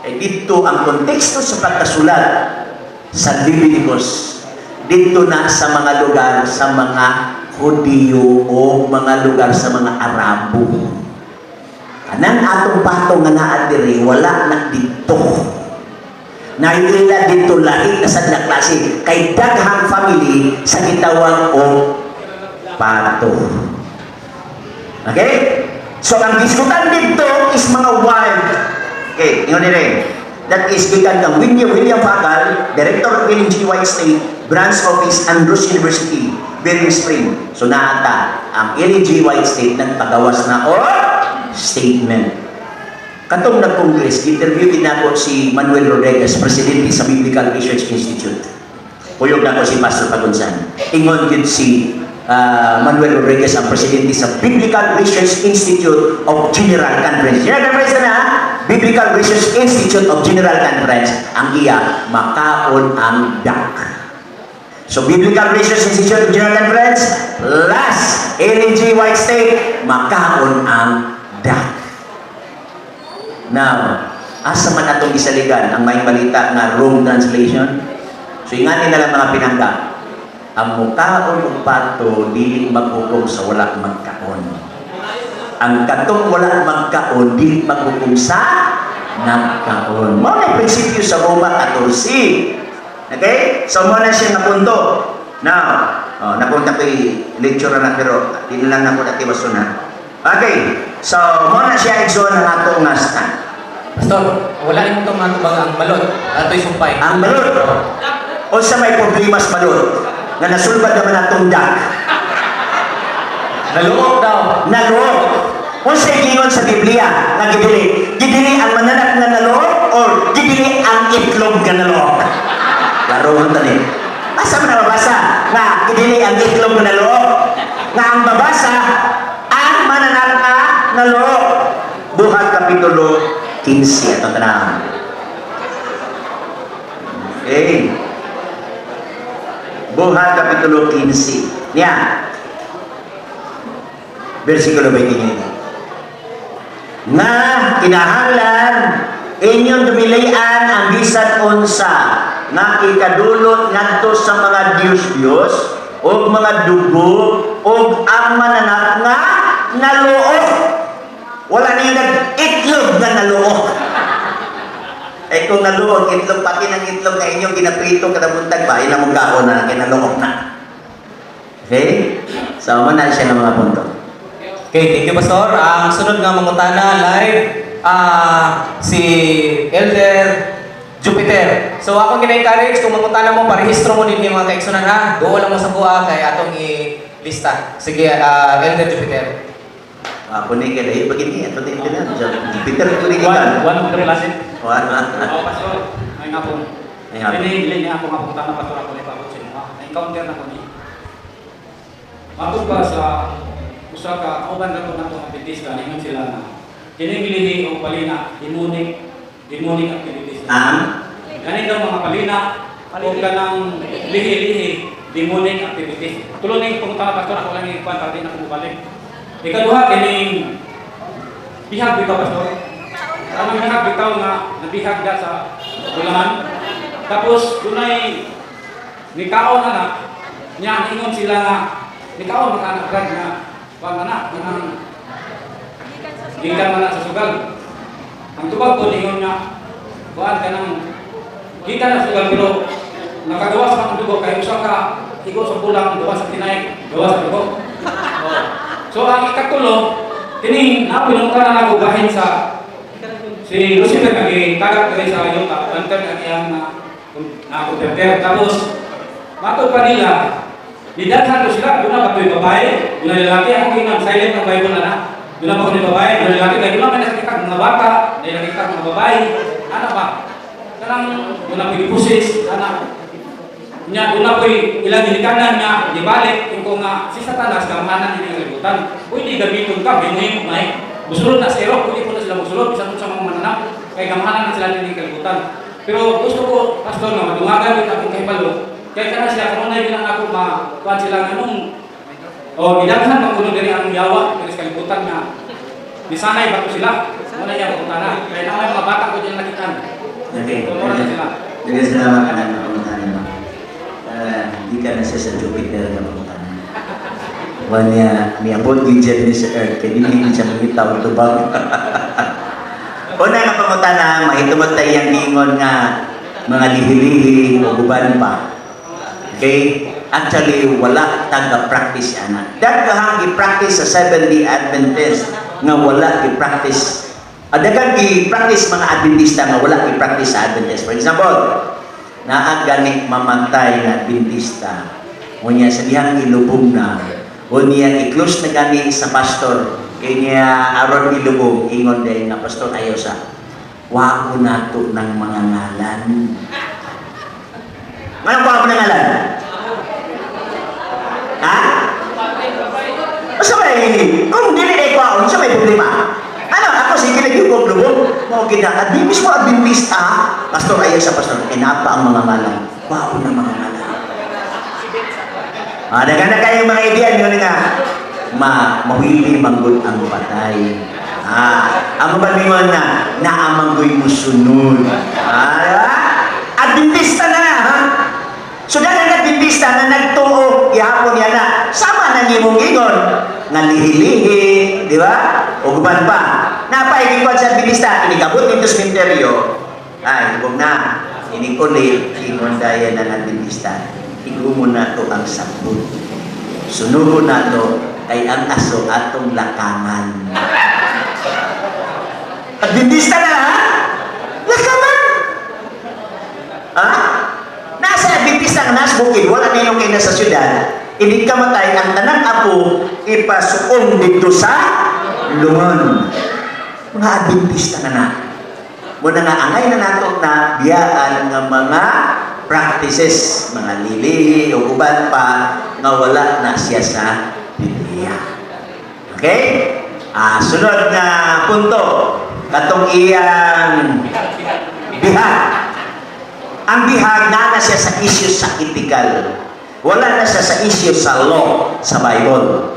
Eh, dito ang konteksto sa pagkasulat sa Leviticus, dito na sa mga lugar sa mga Hudiyo o mga lugar sa mga Arabo. Kanang atong pato nga naa diri, wala na dito. Naila dito, lahi na sad na klase kay daghang family sa gitawag og pato. Okay? So ang gisgutan dito is mga wild. Okay, ingon dire. That is gikan kang William Facal, Director of Ellen G. White State Branch Office, Andrews University, Bering Spring. So naata, ang Ellen G. White State nagpagawas na o statement. Katong nag-congress, interview nako si Manuel Rodriguez, presidente sa Biblical Research Institute. Kuyog nako si Pastor Pagunsan. Ingon yun si Manuel Rodriguez, ang presidente sa Biblical Research Institute of General Conference. General Conference na, Biblical Research Institute of General Conference, ang iya, makaon ang duck. So Biblical Research Institute of General Conference plus Ellen G. White State, makaon ang duck. Now, asa man atong gisaligan ang may balita nga wrong translation? So ingani na lang, mga pinangga. Ang mukaon og pato dili maghukom sa wala magkaon. Ang katong wala magkaon dili maghukom sa nagkaon. Mao na prinsipyo sa Roma 14. Okay? So mo na siya nga punto. Now, oh, napunta ko lecture na pero di na lang nako natiwason na. Okay. So mo na siya, igsoon, ang atong nga stand. Pastor, wala nimo itong matubang ang balot. Ato'y sumpay. Ang balot. Unsa may problema sa balot? Nga nasulbad naman atong duck. Naluok daw. Naluok. Unsa gingon sa Biblia nga gidili? Gidili ang mananak nga naluok or gidili ang itlog nga naluok? Klaro man tani. Asa man na mabasa nga gidili ang itlog nga naluok? Nga ang babasa ang mananak nga naluok. Buhat Kapitulo 15 atong tanawon. Okay. Buhat Kapitulo 15. Niya. Versikulo 29. Nga kinahanglan inyong dumilian ang bisan unsa nga ikadulot ngadto sa mga Diyos-Diyos o mga dugo o ang mananak nga naluok. Wala niyo nag-itlog nga naluok. Eh kung naluok, itlog, pati ng itlog nga inyong ginaprito kada buntag ba, ilang mong kaon na, kinaluok na. Okay? So, mo na siya ng mga punto. Okay, thank you, Pastor. Ang sunod nga mangutana live, si Elder Jupiter. So ako gina-encourage kung mangutana mo, parehistro mo din yung mga kaigsunan ha. Duo lang mo sa kuha kay atong i-lista. Sige, Elder Jupiter. Ako ni kay dahil bagini ato din din Jupiter ko ni One, kan. one, three, last. One. Oo, Pastor. Ay nga po. Ay nga po. Dili, dili niya ako nga punta na, Pastor, ako ni paabot sa inyo. Na-encounter na ko ni. Matod pa sa usa ka kauban na ko nato nga Adventista, ningon sila na kining lihi o palina, demonic activities. Ang Gani daw mga palina o kanang lihi-lihi, demonic activities. Tulo na yung punta na, Pastor, ako lang yung kwan para di na ko mubalik. Ikaduha, kining bihag bitaw, Pastor. Kanang bihag bitaw nga nabihag da sa bulahan. Tapos dunay nikaon na na nya ingon sila nga nikaon maka anak brad nga kuan na kanang gikan man na sa sugal. Ang tubag ko ningon nga kuan kanang gikan na sa sugal pero nakagawas pa ang dugo kay usa ka igo sa bulang gawas sa tinaik, gawas sa dugo. Oh. So ang ikatulo, kining napinungka na nako bahin sa si Lucifer nga gitagak diri sa yuta, one third ang iyang na na converter. Tapos matod pa nila, nidaghan ko sila, doon na ba ito'y babae, doon na lalaki, ako ginang silent ang Bible na na. Doon na ba ito'y babae, doon na lalaki, kaya doon na may nakikita mga bata, may nakikita mga babae, ano ba? Kanang doon na pinipusis, ana. Nya, doon na po'y ilang ginikanan nga, Gibalik ko nga si Satanas gamhanan ini ang kalibutan. Pwede gamiton ka, himuhimo na eh. Musulod na sa Europe, pwede po na sila musulod bisan sa mga mananap kay gamhanan na sila ini ang kalibutan. Pero gusto ko, Pastor, nga madungagan gyud akong kahibalo kay kana siya kanunay bilang ako ma kuan sila nga nung o gidaghan man kuno diri ang yawa diri sa kalibutan nga nisanay ba ko sila. Muna niya pangutana. Kaya na mga bata ko diyan nakitaan. Okay. So, mura na sila. Daghang salamat anak ng pangutana mo. Di ka na siya sa Jupiter nga pangutana. Wa niya, miabot gyud siya dinhi sa Earth, kay dili gyud siya mangita og tubag. Una nga pangutana, mahitungod ta iyang giingon nga mga lihilihi o uban pa. Okay? Actually, wala taga-practice ana. Daghang gi-practice sa Seventh-day Adventist nga wala gi-practice. Daghang gi-practice mga Adventista nga wala gi-practice sa Adventist. For example, naa gani mamatay nga Adventista. Unya sa dihang ilubong na. Unya i-close na gani sa pastor kay niya aron ilubong, ingon dahil nga, "Pastor, ayaw sa wao nato ng mga ngalan." Ngayon, kuha mo ng ngalan? Ha? Basta may, kung dili na ikaw, sa may problema. Ano, ako sige lagi kong lubong. Mao gina, admi mismo Adventista, "Pastor, ayaw sa pastor, kinapa ang mga ngalan." Wao na mga ngalan. Ah, daghan na kayong mga ideya yun nga. Mawili manggod ang patay. Ah, ang mabalingon na naamanggoy mo sunod. Ah, di ba? Adventista na na, ha? So dahil Adventista na nagtuo, gihapon niya na, sama na nimong ingon, nga lihilihi, di ba? O guban pa. Napaigikuan sa Adventista, inikabot dito sa sementeryo, ay, hubog na. Inikuli, ingon daya ng Adventista, igumo na to ang sabot. Sunugo na to, kay ang aso atong lakangan. Adventista na, ha? Lakangan! Ha? Nasa Adventista nga nasa bukid, wala na yung kay nasa syudad, hindi ka matay, ang tanang apo, ipasuong dito sa lungon. Mga Adventista nga na. Muna nga, angay na nato na biyaan nga mga practices, mga lilihi o uban pa, nga wala na siya sa Biblia. Okay? Ah, sunod na punto, katong iyang bihag. Ang bihag na na siya sa issue sa ethical. Wala na siya sa issue sa law sa Bible.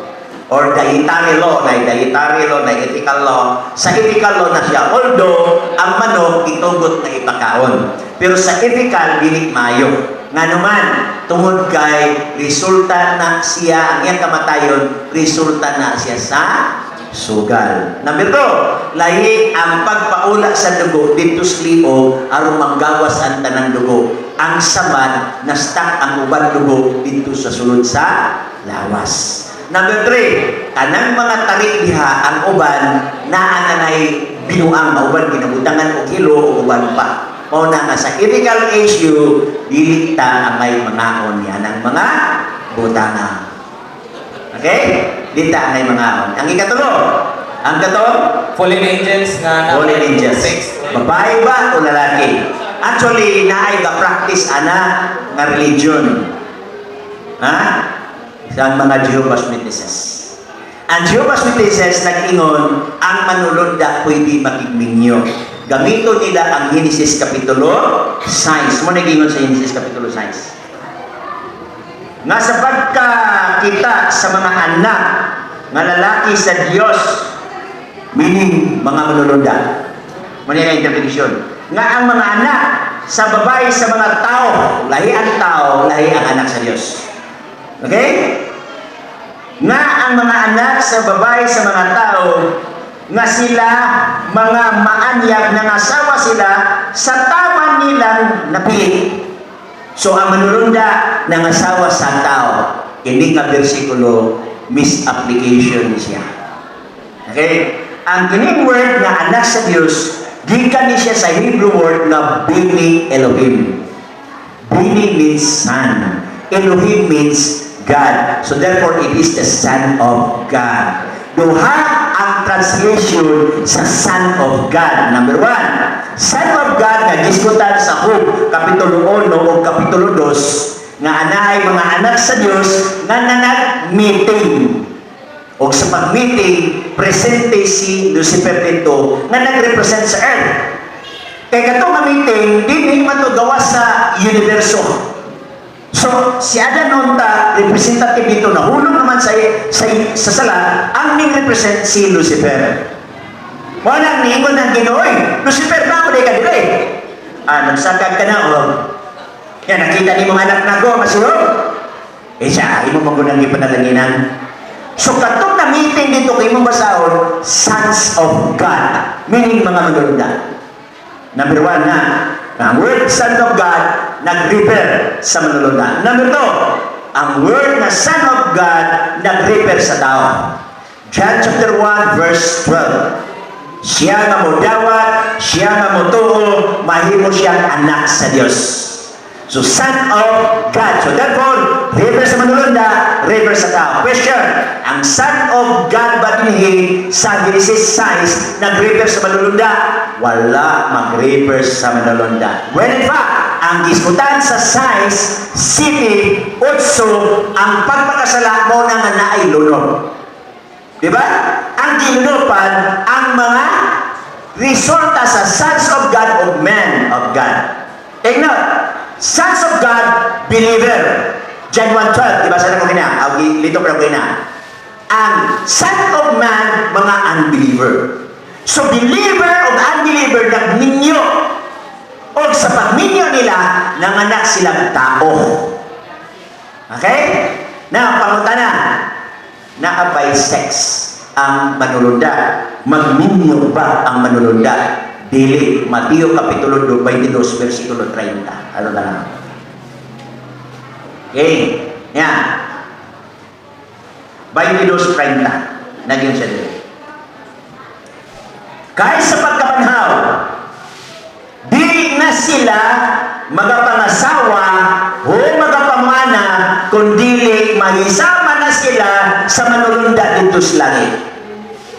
Or dietary law, na dietary law, na ethical law. Sa ethical law na siya. Although, ang manok itugot na ipakaon. Pero sa ethical, dili mayo. Nga naman, tungod kay resulta na siya, ang iyang kamatayon, resulta na siya sa sugal. Number 2, lahi ang pagpaula sa dugo dito sa liog aron manggawas ang tanang dugo. Ang samad na stuck ang uban dugo dito sa sulod sa lawas. Number 3, kanang mga tari diha ang uban naa na nay binuang mauban ginabutangan og hilo o uban pa. Mao na nga sa ethical issue dili ta angay mangaon yan ang mga butanga. Okay? Di ta angay mangaon. Ang ikatulo, ang kato, Fallen angels nga fallen angels. Six. Babae ba o lalaki? Actually, naay ga practice ana nga religion. Ha? Sa mga Jehovah's Witnesses. Ang Jehovah's Witnesses nag-ingon, ang manulunda pwede makigminyo. Gamito nila ang Genesis Kapitulo 6. Mo nag-ingon sa Genesis Kapitulo 6. Nga sa pagkakita sa mga anak nga lalaki sa Dios, meaning mga manulunda. Mo na interpretation. Nga ang mga anak sa babae sa mga tao, lahi ang tao, lahi ang anak sa Dios. Okay? Nga ang mga anak sa babae sa mga tao, nga sila mga maanyag, nangasawa sila sa tama nilang napili. So ang manulunda nangasawa sa tao. Ini nga bersikulo misapplication siya. Okay? Ang kining word nga anak sa Dios gikan ni siya sa Hebrew word nga Bini Elohim. Bini means son. Elohim means God. So therefore, it is the Son of God. Duha ang translation sa Son of God. Number 1, Son of God nga gisgutan sa Job, Kapitulo 1 o Kapitulo 2. Nga anaay mga anak sa Dios nga nanag-meeting. O sa pag-meeting, presente si Lucifer dito nga nag-represent sa earth. Kay katong nga meeting, dili man to gawas sa universo. So, si Adan unta, representative dito, nahulog naman sa sala, ang ning represent si Lucifer. Wala niingon ng Ginoo, "Oy, Lucifer, ba ako ka dire? Ah, nagsakag ka na, oh. Yan, nakita ni mong anak na ko, masunog. Eh siya, imo mong gunang ipanalanginan." So, katong na meeting dito kay imong basahon, sons of God, meaning mga manulunda. Number one na, ang word "son of God" nag-refer sa manulunda. Number two, ang word na "son of God" nag-refer sa tao. John chapter 1 verse 12. Siya nga modawat, siya nga motuo, mahimo siyang anak sa Dios. So, son of God. So, therefore, refer sa manulunda, refer sa tao. Question, ang son of God ba dinhi sa Genesis 6 nag-refer sa manulunda? Wala mag-refer sa manulunda. When in fact, ang gisgutan sa 6, 7, 8, ang pagpakasala mo na nga naay lunod. Di ba? Ang gilunopan, ang mga resulta sa sons of God o men of God. Take note, sons of God, believer. John 1:12, di ba sa ko kina? Aw, lito pa ko kina. Ang son of man, mga unbeliever. So believer o unbeliever, nagminyo. O sa pagminyo nila, nanganak silang tao. Okay? Now, pangutana, naa bay sex ang manulunda? Magminyo ba ang manulunda? Dili. Mateo Kapitulo 22, versikulo 30. Ano na lang? Okay. Yan. 22.30. Nagyan siya dito. Kahit sa pagkabanhaw, dili na sila magapangasawa o magapamana, kundili mahisama na sila sa manulunda dito sa langit.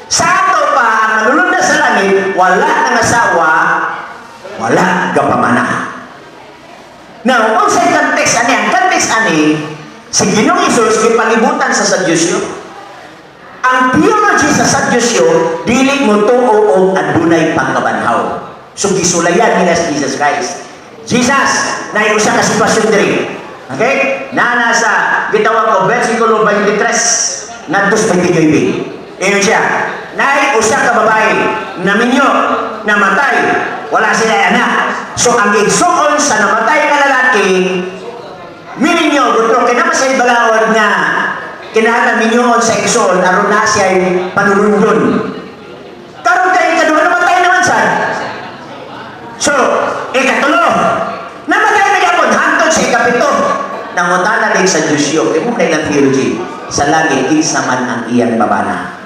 Sa ato pa, ang manulunda sa langit, wala nang asawa, wala gapamana. Now, unsay context ani? Ang context ani, si Ginoong Hesus gipangibutan sa Saduseo. Ang theology sa Saduseo, dili mo tuo og adunay pagkabanhaw. So gisulayan nila si Jesus Christ. "Jesus, naay usa ka sitwasyon diri." Okay? Na nasa gitawag ko versikulo 23 ngadto sa 29. Ingon siya, naay usa ka babae naminyo, namatay, wala sila anak. So ang igsuon sa namatay nga lalaki mininyo, gutro kay naman sa balaod nga kinahanglan minyoon sa igsuon aron na siya panulundon. Karon kay ikaduha, namatay naman sad. So, ikatulo, namatay na gyapon hangtod sa ikapito. Nangutana din sa Diyos, kay mo ilang theology, sa langit kinsa man ang iyang babana.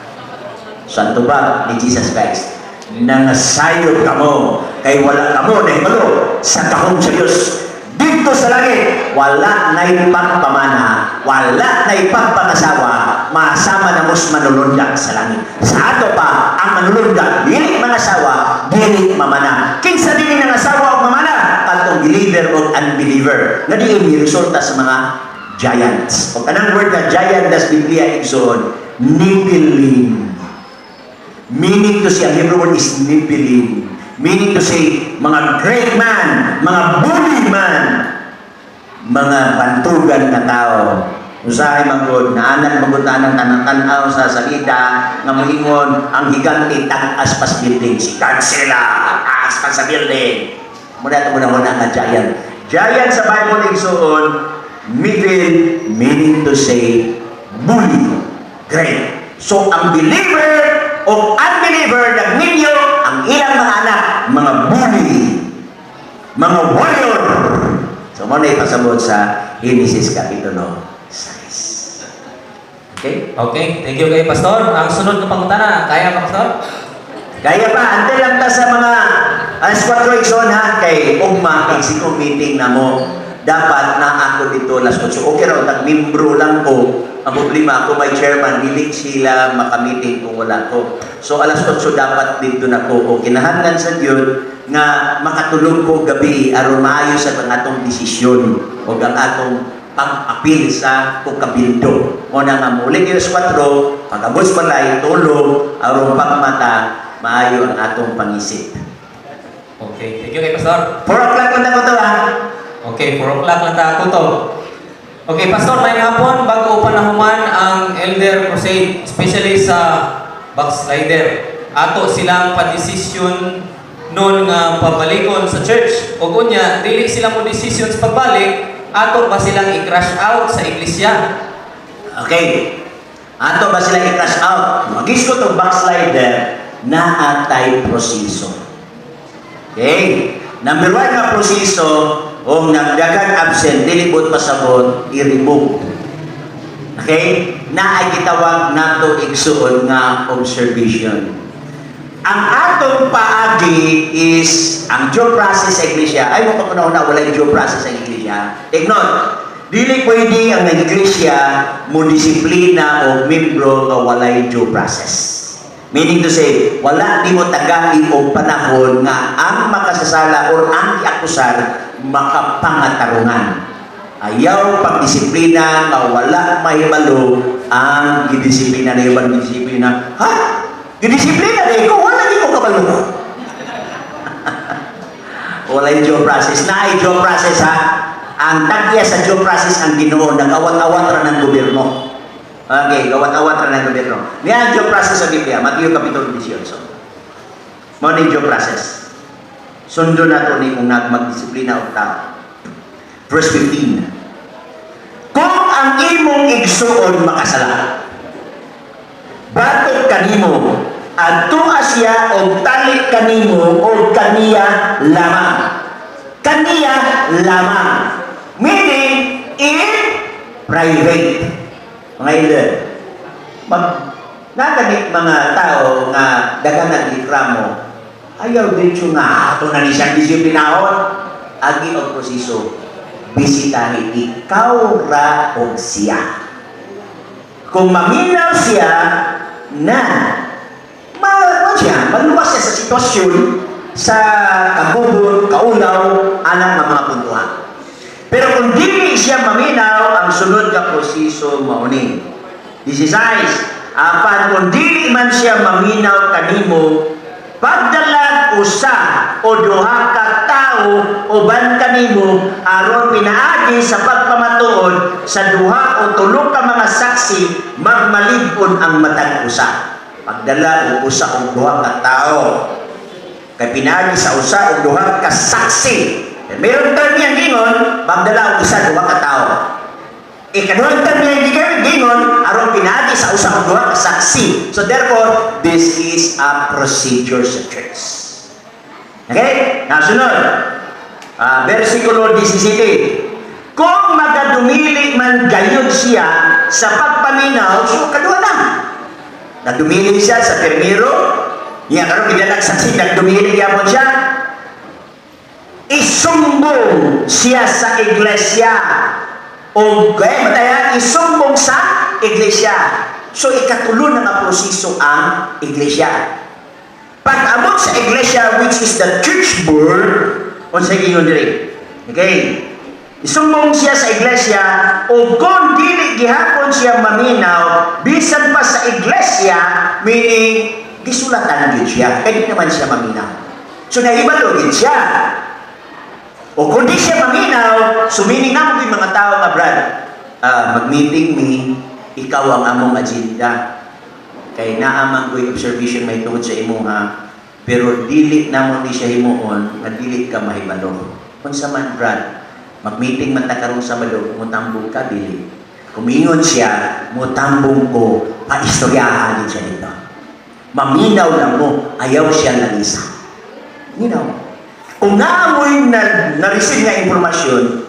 So ang tubag ni Jesus Christ, "Nangasayod kamo kay wala kamo nahibalo sa gahom sa Dios." Dito sa langit, wala na'y pagpamana, wala na'y pagpangasawa, masama na mos manulunda sa langit. Sa ato pa, ang manulunda, dili mangasawa, dili mamana. Kinsa dili nangasawa o mamana? Katong believer o unbeliever. Nga diin ni resulta sa mga giants. O kanang word na giant das Biblia, igsoon, Nephilim. Meaning to say, ang Hebrew word is Nephilim. Meaning to say, mga great man, mga bully man, mga bantugan na tao. Usahay manggod, naanan manggod anang tanang-tanaw sa salida, nga moingon, ang higante tag-as pas building. Si Godzilla, taas pa sa building. Muna ito muna muna nga giant. Giant sa Bible, igsoon, Nephilim, meaning to say, bully, great. So, ang believer o unbeliever, nagminyo, ang ilang mga anak, mga bully, mga warrior. So, mo na ipasabot sa Genesis Kapitulo 6. Okay? Okay, thank you kay Pastor. Ang sunod nga pangutana, kaya pa, Pastor? Kaya pa, ante lang ta sa mga alas 4, igsoon ha, kay ugma, kay sino meeting na mo, dapat na ako dito alas 8. Okay raw, tag membro lang ko. Ang problema, ako may chairman, dili sila makamiting kung wala ko. So alas 8 dapat dito na ko. O kinahanglan sa Dios nga makatulog ko gabi aron maayo sa ang atong desisyon o ang atong pag-apil sa kukabildo. Mao na nga muli alas 4, pag-abot sa balay, tulog, aron pagmata, maayo ang atong pangisip. Okay, thank you kay Pastor. 4 o'clock lang ako to ha. Okay, 4 o'clock lang ta kutob. Okay, Pastor, may hapon bago pa nahuman ang Elder Crusade, especially sa backslider. Ato silang pa-decision nun nga pabalikon sa church. O unya, dili sila mo decision sa pagbalik, ato ba silang i-crash out sa iglesia? Okay. Ato ba sila i-crash out? Magis ko itong backslider na atay proseso. Okay. Number one nga proseso, kung nagdaghang absent, dili buot pasabot, i-remove. Okay? Na ay gitawag nato, igsuon, nga observation. Ang atong paagi is ang due process sa iglesia. Ay mo pa na wala due process sa iglesia. Take note, dili pwede ang iglesia mo disiplina o membro nga walay due process. Meaning to say, wala di mo tagai og panahon nga ang makasasala or ang iakusar makapangatarungan. Ayaw pagdisiplina nga wala mahibalo ang gidisiplina na ibang disiplina. Ha? Gidisiplina na ikaw, wala di ko kabalo. Wala yung due process. Na ay due process ha. Ang tagya sa due process ang Ginoo, nag-awat-awat ra ng gobyerno. Okay, gawat-awat ra ng gobyerno. Niya ang due process sa Biblia, Mateo Kapitulo 18. Mao ni due process. Sundo na to ni kung nagmagdisiplina og tao. Verse 15. Kung ang imong igsuon makasala, batok kanimo, adtoa siya og tali kanimo og kaniya lamang. Kaniya lamang. Meaning, in private. Mga elder, mag nagani mga tao nga daghan nagreklamo, ayaw diretso nga ato na ni siyang disiplinahon. Agi og proseso, bisitahi ikaw ra og siya. Kung maminaw siya na ma, ma siya, maluwas siya sa sitwasyon sa kagubon, kaulaw, alang nga mga puntuhan. Pero kung dili siya maminaw, ang sunod nga proseso mao ni. 16. Apan kung dili man siya maminaw kanimo, pagdalag usa o duha ka tawo uban kanimo aron pinaagi sa pagpamatuod sa duha o tulo ka mga saksi magmalib-on ang matag usa. Pagdala og usa o duha ka tawo. Kay pinaagi sa usa o duha ka saksi. Meron term yang gingon, magdala og usa duha ka tawo. Ikaduhang term yang gingon, aron pinaagi sa usa o duha ka saksi. So therefore, this is a procedure sa church. Okay? Nasunod. Versikulo 17. Kung magadumili man gayud siya sa pagpaminaw, so kaduha na. Nagdumili siya sa primero, niya karon gidalag saksi, nagdumili gyapon siya. Isumbong siya sa iglesia. O kaya mataya, isumbong sa iglesia. So ikatulo na nga proseso ang iglesia. Pag-abot sa iglesia, which is the church board, unsa ingon diri? Okay. Isumbong siya sa iglesia o kung dili gihapon siya maminaw bisan pa sa iglesia, meaning gisulatan gyud siya kay di naman siya maminaw. So nahibalo gyud siya. O kung di siya maminaw, so meaning namo yung mga tao nga, "Brad, mag-meeting mi, ikaw ang among agenda. Kay naa man ko'y observation may tungod sa imuha, pero dili namo ni siya himuon nga dili ka mahibalo." "Unsa man, Brad?" "Mag-meeting man ta karong Sabado, mutambong ka dili?" Kumingon siya, "Mutambong ko," paistoryahan din siya dito. Maminaw lang mo, ayaw siya lalisa. Minaw. Kung naamoy na na-receive nga impormasyon,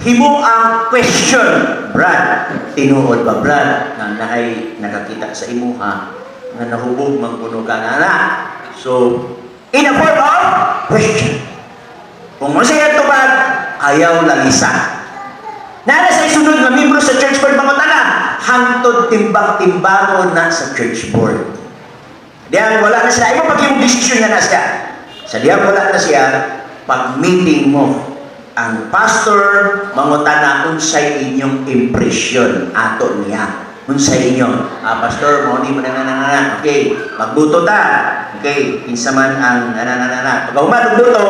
himo ang question, "Brad, tinuod ba, Brad, nga naay nakakita sa imuha nga nahubog man kuno ka na na?" So, in a form of question. Kung mo siya tubag, ayaw lalisa. Nara sa isunod nga membro sa church board mangutana, hangtod timbang-timbangon na sa church board. Diyan wala na siya. Imo pag yung desisyon nga na siya. Sa diyan wala na siya, pag meeting mo, Ang pastor mangutana unsay inyong impression ato niya. Unsay inyo? Ah, pastor, mao ni man na na na. Okay, magbuto ta. Okay, kinsa man ang na na na na. Pag human og buto,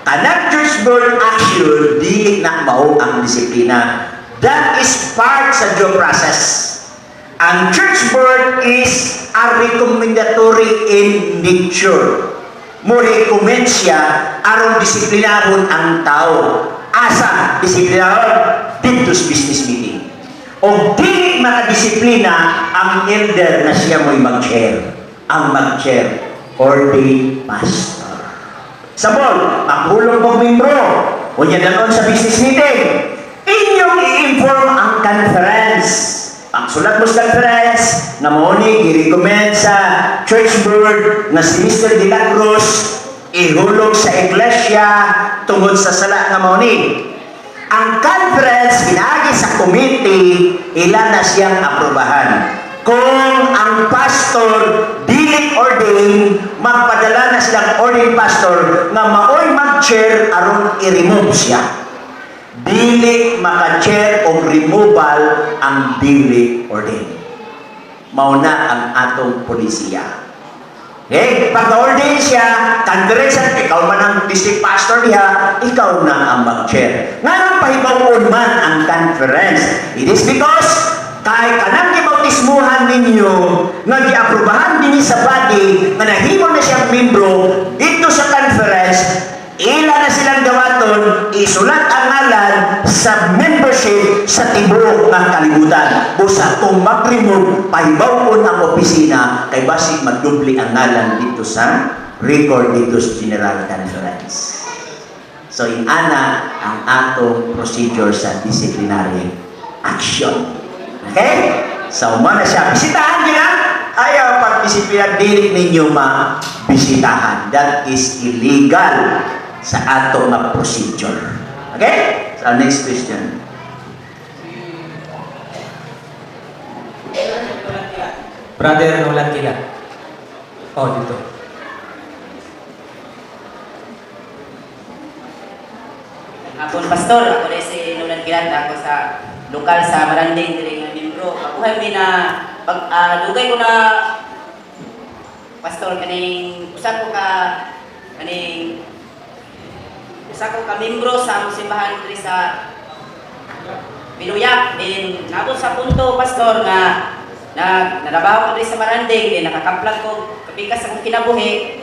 kanang church board action dili na mao ang disiplina. That is part sa due process. Ang church board is a recommendatory in nature. Mo recommend siya aron disiplinahon ang tao. Asa disiplinahon? Dito sa business meeting. O dili makadisiplina ang elder na siya mo'y mag-chair. Ang mag-chair, ordained pastor. Sa board, maghulog mong membro. Unya dalon sa business meeting. Inyong i-inform ang conference. Pagsulat mo sa conference, na mao ni gi-recommend sa church board na si Mr. De La Cruz ihulog sa iglesia tungod sa sala nga mao ni. Ang conference pinaagi sa committee, ila na siyang aprobahan. Kung ang pastor dili ordained, magpadala na silang ordained pastor nga maoy mag-chair aron i-remove siya. Dili maka-chair og removal ang dili ordained. Mao na ang atong polisiya. Okay? Pag na-ordain siya, conference, ikaw man ang district pastor niya, ikaw na ang mag-chair. Nganong pahibawon man ang conference? It is because kay kanang gibautismuhan ninyo nga giaprobahan dinhi sa body nga nahimo na siyang membro dito sa conference, ila na silang gawaton, isulat ang ngalan sa membership sa tibuok ng kalibutan. Busa kung mag-remove, pahibawon ang opisina kay basig magdubli ang ngalan dito sa record dito sa General Conference. So inana ang atong procedure sa disciplinary action. Okay? So mao na siya. Bisitahan niyo na. Ayaw pagdisiplina, dili ninyo mabisitahan. That is illegal sa ato nga procedure. Okay? So next question. Brother Nolan Kila. Oh, dito. Hapon, pastor, ako na si Nolan Kilat, ako sa lokal sa Maranding diri nga membro. Mabuhay mi na pag dugay ko na, pastor, kaning usa ko ka kaning usa ko ka membro sa among simbahan diri sa Binuyak. Din nabot sa punto, pastor, nga na narabaho ko diri sa Maranding din nakakamplag ko kapikas sa akong kinabuhi.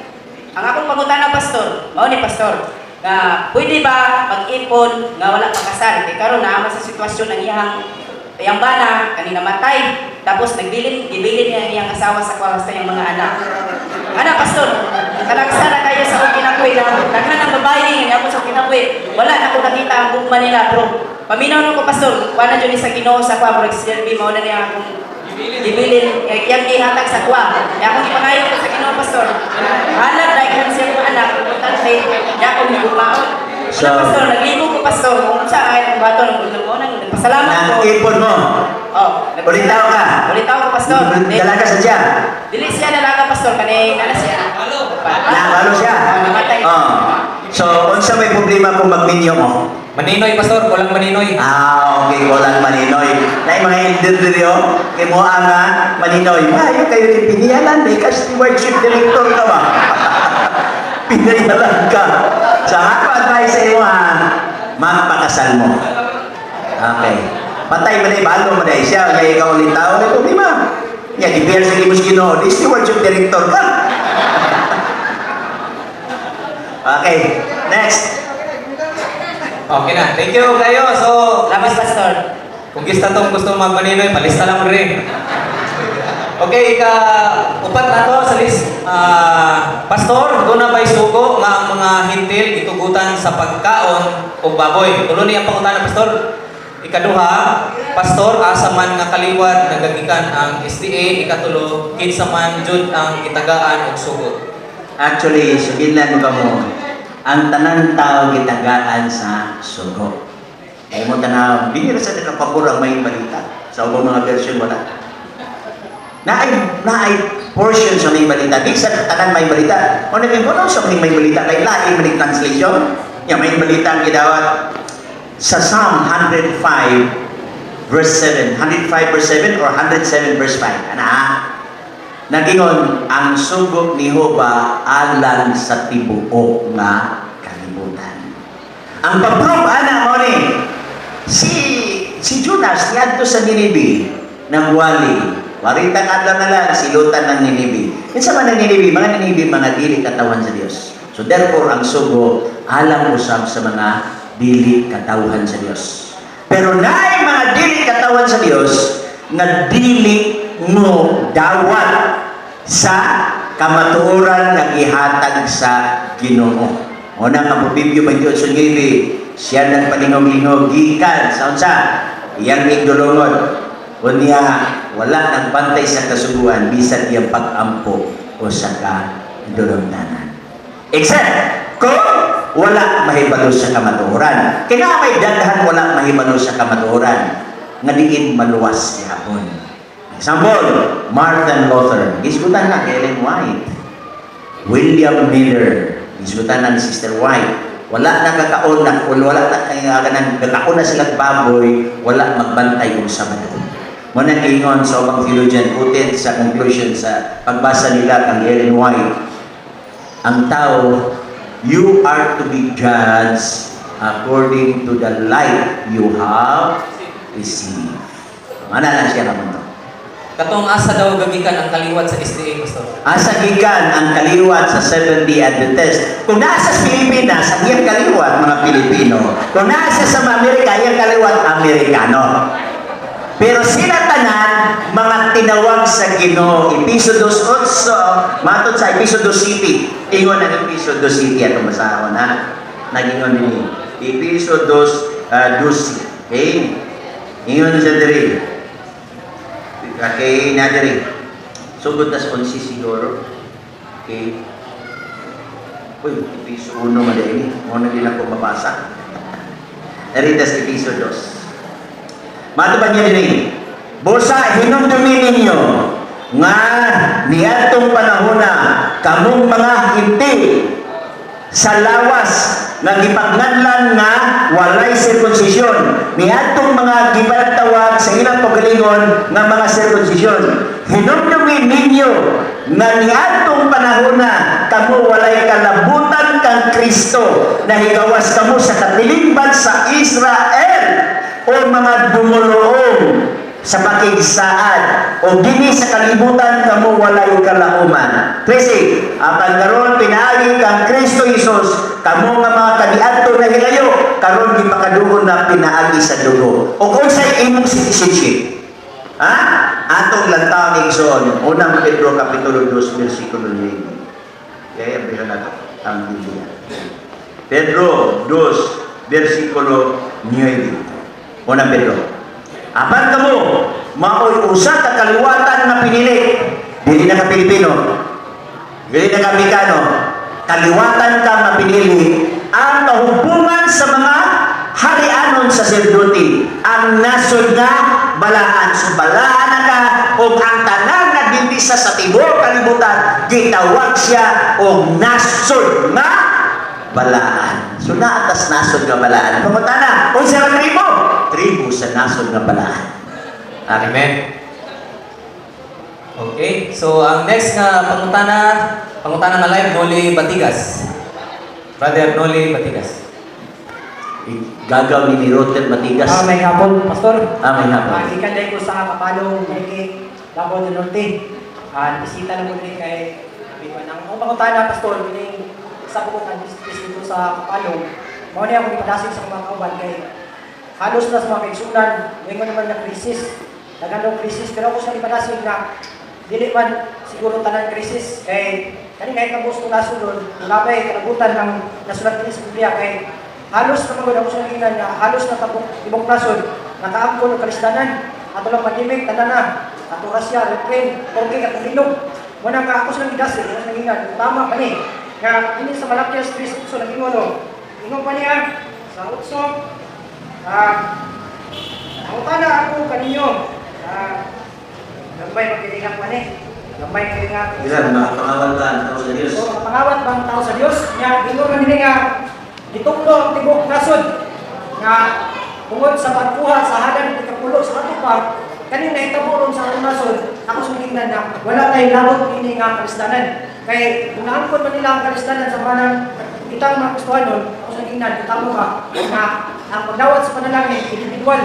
Ang akong pangutana, pastor, mao ni pastor, nga pwede ba mag-ipon nga wala pa kasal? Kay karon naa man sa sitwasyon ang iyang iyang bana kani namatay, tapos nagbilin gibilin niya ang iyang asawa sa kuha sa iyang mga anak. Ana, pastor, kalagsa na kayo sa akong kinabuhi na daghan ang babae nga niabot sa akong kinabuhi. Wala na ko nakita ang gugma nila, pero paminaw ko, pastor, kuha na jud ni sa Ginoo sa kuha, murag silbi mao na niya akong gibilin kay iyang gihatag sa kuha. Kaya akong ipangayo ko sa Ginoo, pastor. Halad na ikang siya mga anak, importante niya akong gugmaon. So, pastor, naglibog ko, pastor, kung unsa ay ang bato ng ulo mo nang nagpasalamat ko. Nang ipon mo. Oh, Ulitaw ka. Ulitaw ko, pastor. Dalaga sa siya. Dili siya dalaga, pastor, kani ana siya. Nakalo siya. Oh, namatay. Oh. So, unsa may problema kung magminyo mo? Maninoy, pastor, kulang maninoy. Ah, okay, walang maninoy. Nay mga elder diri oh, kay mo nga maninoy. Maayo kayo ni piniyalan, may ka stewardship director ka ba? Piniyalan ka. Sa ako advice sa imo ha, magpakasal mo. Okay. Patay man ay balo man ay siya, kaya ikaw ulit tao, may problema. Nya gibiyan sa imo sa Ginoo, di stewardship director ka. Okay, next. Okay na. Thank you kayo. So, Salamat, pastor. kung gusto tong gusto magmaninoy, palista lang rin. Okay, ika upat na to sa list. Ah, pastor, doon na ba'y sugo nga ang mga hintil gitugutan sa pagkaon o baboy? Tulo niya ang pangutana, pastor. Ikaduha, pastor, asa man nga kaliwat nagagikan ang SDA? Ikatulo, kinsa man jud ang gitagaan og sugo? Actually, sugilan mo ka mo, ang tanan tao gitagaan sa sugo. Kaya mo tanaw, hindi na sa nakapabor ang may balita. Sa ubang mga version, wala. Naay portion sa may balita. Di sa tanan may balita. O naging ko sa may balita, kay lain man yung translation. Ya, may balita ang gidawat sa Psalm 105 verse 7. 105 verse 7 or 107 verse 5. Ana, ha? Nagingon, ang sugo ni Jehova alang sa tibuok nga kalibutan. Ang pag-prove ana mo ni si si Jonas niadto sa Ninive nagwali. Warita kadlaw na lang silutan ng Ninive. Kinsa man ang Ninive? Mga Ninive, mga dili katawhan sa Dios. So therefore, ang sugo alang usab sa mga dili katawhan sa Dios. Pero naay mga dili katawhan sa Dios nga dili mo dawat sa kamatuoran nga gihatag sa Ginoo. Una nga Proverbio 28:9, siya nagpalingog-lingog gikan sa unsa? Iyang igdulongod. Unya wala nagbantay sa kasuguan bisan iyang pag-ampo o sa kadulongdanan. Except kung wala mahibalo sa kamatuoran. Kaya may daghan wala mahibalo sa kamatuoran nga diin maluwas gihapon. Example, Martin Luther. Gisgutan na kay Ellen White. William Miller. Gisgutan na ni Sister White. Wala nakakaon na, wala na kaya kanang nagakaon na sila baboy, wala magbantay og Sabado. Mo nang ingon sa ubang theologian, quoted sa conclusion sa pagbasa nila kang Ellen White, ang tao, you are to be judged according to the light you have received. Mana lang siya naman to. Katong asa daw gagikan ang kaliwat sa SDA, Pastor? Asa gikan ang kaliwat sa Seventh-day Adventist? Kung nasa sa Pilipinas, ang iyang kaliwat mga Pilipino. Kung nasa sa Amerika, iyang kaliwat Amerikano. Pero sila tanan, mga tinawag sa Ginoo. Episo 2:8, matod sa Episo 2 City. Ingon ang Episo 2 City, atong basahon ha. Nagingon dinhi. Episo 2 12. Okay? Ingon siya diri. Okay, na diri. Sugod na sa 11 siguro. Okay. Uy, Episo 1 man ini. Mo na din ako mabasa. Narita sa Episo 2. Mato ba niya dinhi? Busa hinumdumi ninyo nga niadtong panahona kamong mga Hentil sa lawas nga gipanganlan nga walay sirkunsisyon, niadtong mga gipanagtawag sa ilang pagalingon nga mga sirkunsisyon. Hinumdumi ninyo nga niadtong panahona kamo walay kalabutan kang Kristo, nahigawas kamo sa katilingban sa Israel o mga dumuluong sa pakigsaad o dinhi sa kalibutan kamo walay kalauman. 13, apan karon pinaagi kang Kristo Jesus, kamo nga mga kaniadto nahilayo, karon gipakaduol na pinaagi sa dugo. O unsay imong citizenship? Ha? Atong lantaw ni Igsoon, Unang Pedro kapitulo 2 bersikulo 9. Kaya abrihan nato ang Biblia. Pedro 2 bersikulo 9. Unang Pedro. Apan kamo, maoy usa ka kaliwatan nga pinili. Dili na ka Pilipino. Dili na ka Amerikano. Kaliwatan ka nga pinili ang kahubungan sa mga harianon sa saserdote, ang nasod nga balaan. So balaan na ka og ang tanan nga Adventista sa tibuok kalibutan gitawag siya og nasod nga balaan. So naatas nasod nga balaan. Pangutana, unsa ang tribo? Tribo sa nasod nga balaan. Amen. Okay, so ang next nga pangutana, pangutana nga live, Noli Batigas. Brother Noli Batigas. Gagaw ni Rotter Batigas. Ah, may hapon, Pastor. Ah, may hapon. Ah, gikan din ko sa Kapalong, Maliki, Davao del Norte. Ah, bisita lang ko diri kay Bikuan. Ang akong pangutana, Pastor, kining sa ko kan dito sa Kapalong. Mao ni ako gipadasig sa mga kauban kay halos na sa mga kaigsunan, ngayon naman na krisis. Daghan daw krisis, pero ako sa gipadasig na dili man siguro tanan krisis kay kani kahit ang gusto nasunod, wala pa kalabutan ng nasulat din sa Biblia kay halos na magod ako sa naginan nga halos na tabok tibok nasod nakaangkon og kalisdanan ato lang pandemic tanan na ato Russia, Ukraine, Turkey, katong ilog mo na nga ako sa nagidasig ako sa naginan tama pa ni nga ini sa Malakias 3:8 nagingon no, ingon pa niya sa 8, pangutana ako kaninyo, gambay magkilingat pa ni, gambay magkilingat. Ilan, mga pangawal ba ang tao sa Diyos? So, pangawat bang tao sa Dios? Nga, ingon man nila nga, Gituklo ang tibuok nasod nga tungod sa pagkuha sa halad ng ikapulo sa ato pa kaning nahitabo ron sa atong nasod. Ako sumingnan na wala tay labot ini nga kalistanan, kay kung naangkon man nila ang kalistanan sa manang kitang mga Kristohanon. Ako sumingnan, tama ba nga ang pagdawat sa panalangin individual,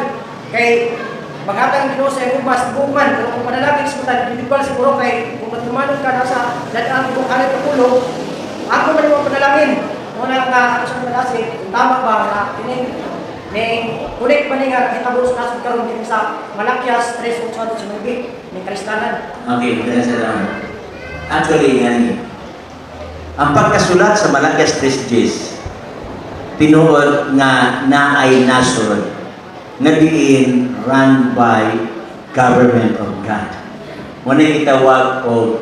kay maghatag ang Ginoo sa iyong ubas buman, pero kung panalangin sa individual siguro, kay kung matumanon ka nasa dadaan tibuok halad kapulo, ako man yung panalangin mo na nga ako sa panalangin, kung tama ba nga kining ning kunik pa ni nga nakitabo sa nasod karon kini sa Malakias 3:8-9 ning kalistanan? Okay, dahil salamat. Actually, yan. Ang pagkasulat sa Malakias 3.10, tinuod nga naay nasod na diin run by government of God. Muna gitawag og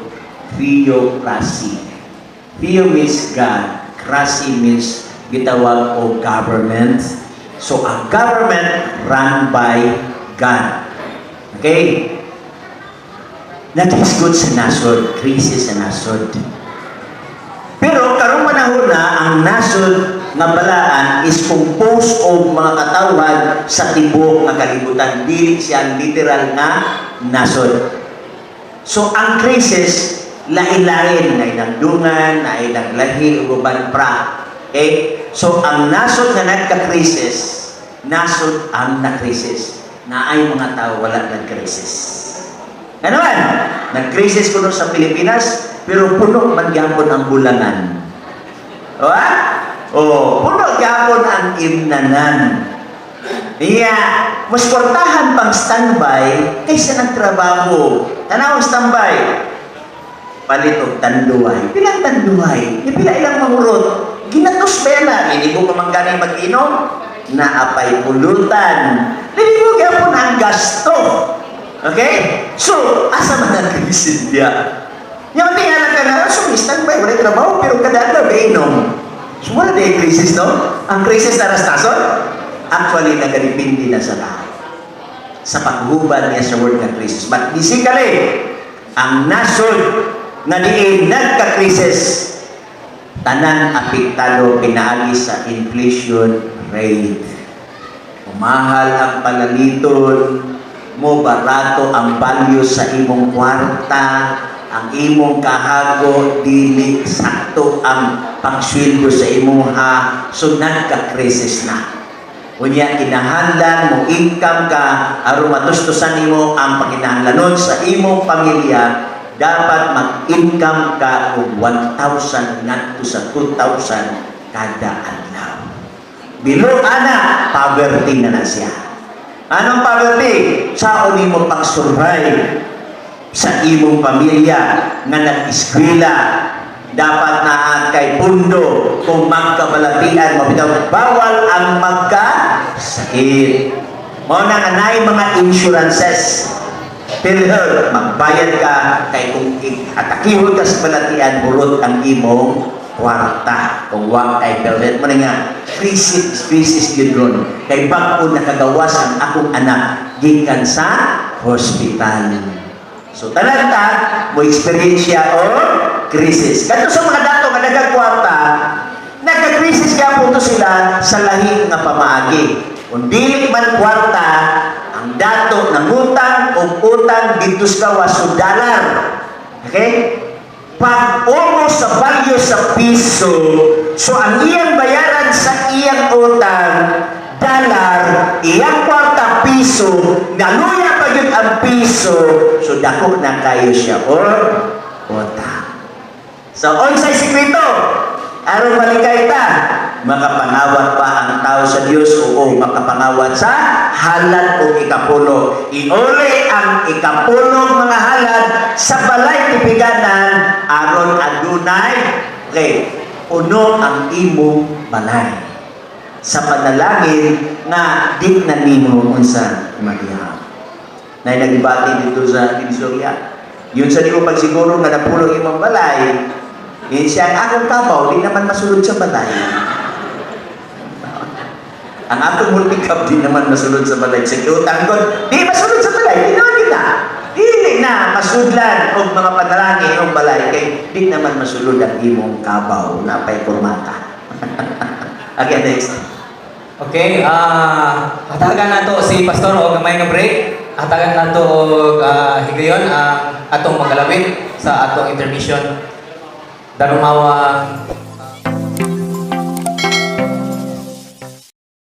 theocracy. Theo means God, cracy means gitawag og government. So, ang government run by God. Okay? Naghisgot sa nasod, krisis sa nasod. Pero karong panahon na ang nasod nga balaan is composed of mga katawhan sa tibuok nga kalibutan, dili siya literal nga nasod. So ang crisis lain-lain, na nagdungan, na naglahi ug uban pra. Okay? So ang nasod nga nagka-crisis, nasod ang na-crisis. Naay mga tao wala nag-crisis. Ano man? Nag-crisis kuno sa Pilipinas, pero puno man gyapon ang bulangan. O ah? Oh, puno gyapon ang imnanan. Iya, mas kwartahan pang standby kaysa nagtrabaho. Tanaw standby. Palit og tanduay. Pilang tanduay? Pila ilang mahurot? Ginatos ba yan na? Lilibo pa man gani mag-inom? Naapay pulutan. Lilibo gyapon ang gasto. Okay? So, asa man ang krisis diya? Yung tingala ka na, so standby, wala trabaho, pero kada adlaw inom. So, wala na yung krisis, no? Ang krisis na rastason, actually, nagadepende na sa tao sa paghubad niya sa word ng crisis. But basically, ang nasod nga diin nagka-crisis, tanan apektado pinaagi sa inflation rate. Umahal ang palaliton, mo barato ang value sa imong kwarta, ang imong kahago dili sakto ang pangsweldo sa imuha, so nagka-crisis na. Unya, kinahanglan mo income ka aron matustusan nimo ang panginahanglanon sa imong pamilya, dapat mag-income ka og 1,000 ngadto sa 2,000 kada adlaw. Below ana, poverty na na siya. Anong poverty? Sa nimo pang survive sa imong pamilya nga nag-eskwela, dapat naa kay pundo kung magkabalatian, mabitaw bawal ang magkasakit. Mao na nga naay mga insurances. PhilHealth, magbayad ka kay kung atakihon ka sa balatian, burot ang imong kwarta kung wa kay PhilHealth. Mo na nga crisis, crisis gyud ron kay bag-o nakagawas ang akong anak gikan sa hospital. So tanan ta mo experience siya o crisis. Kadto sa mga dato nga daghang kwarta, nagka-crisis gyapon to sila sa lahi nga pamaagi. Kung dili man kwarta, ang dato nangutang og utang didto sa gawas, so dollar. Okay? Pag umo sa value sa piso, so ang iyang bayaran sa iyang utang, dollar, iyang kwarta piso, naluya pa yun ang piso, so dako na kayo siya or utang. So, unsay sikreto? Aron malikay ta, makapangawat pa ang tao sa Dios? Oo, makapangawat sa halad o ikapulo. Iuli ang ikapulong mga halad sa balay tipiganan aron adunay, okay, puno ang imong balay sa panalangin nga di na nimo unsa magiha. Na nagibati dito sa Divisoria. Yun sa nimo pagsiguro nga napuno imong balay, yun siya, ang akong kabaw, di naman masulod sa balay. Ang akong multicab, di naman masulod sa balay. Sa utang ko, di masulod sa balay, di naman kita. Dili na masudlan og mga panalangin og balay kay di naman masulod ang imong kabaw na pay kurmata. Okay, next. Okay, hatagan nato si Pastor og gamay nga break. Hatagan nato og higayon ang atong magalawit sa atong intermission. Darumawang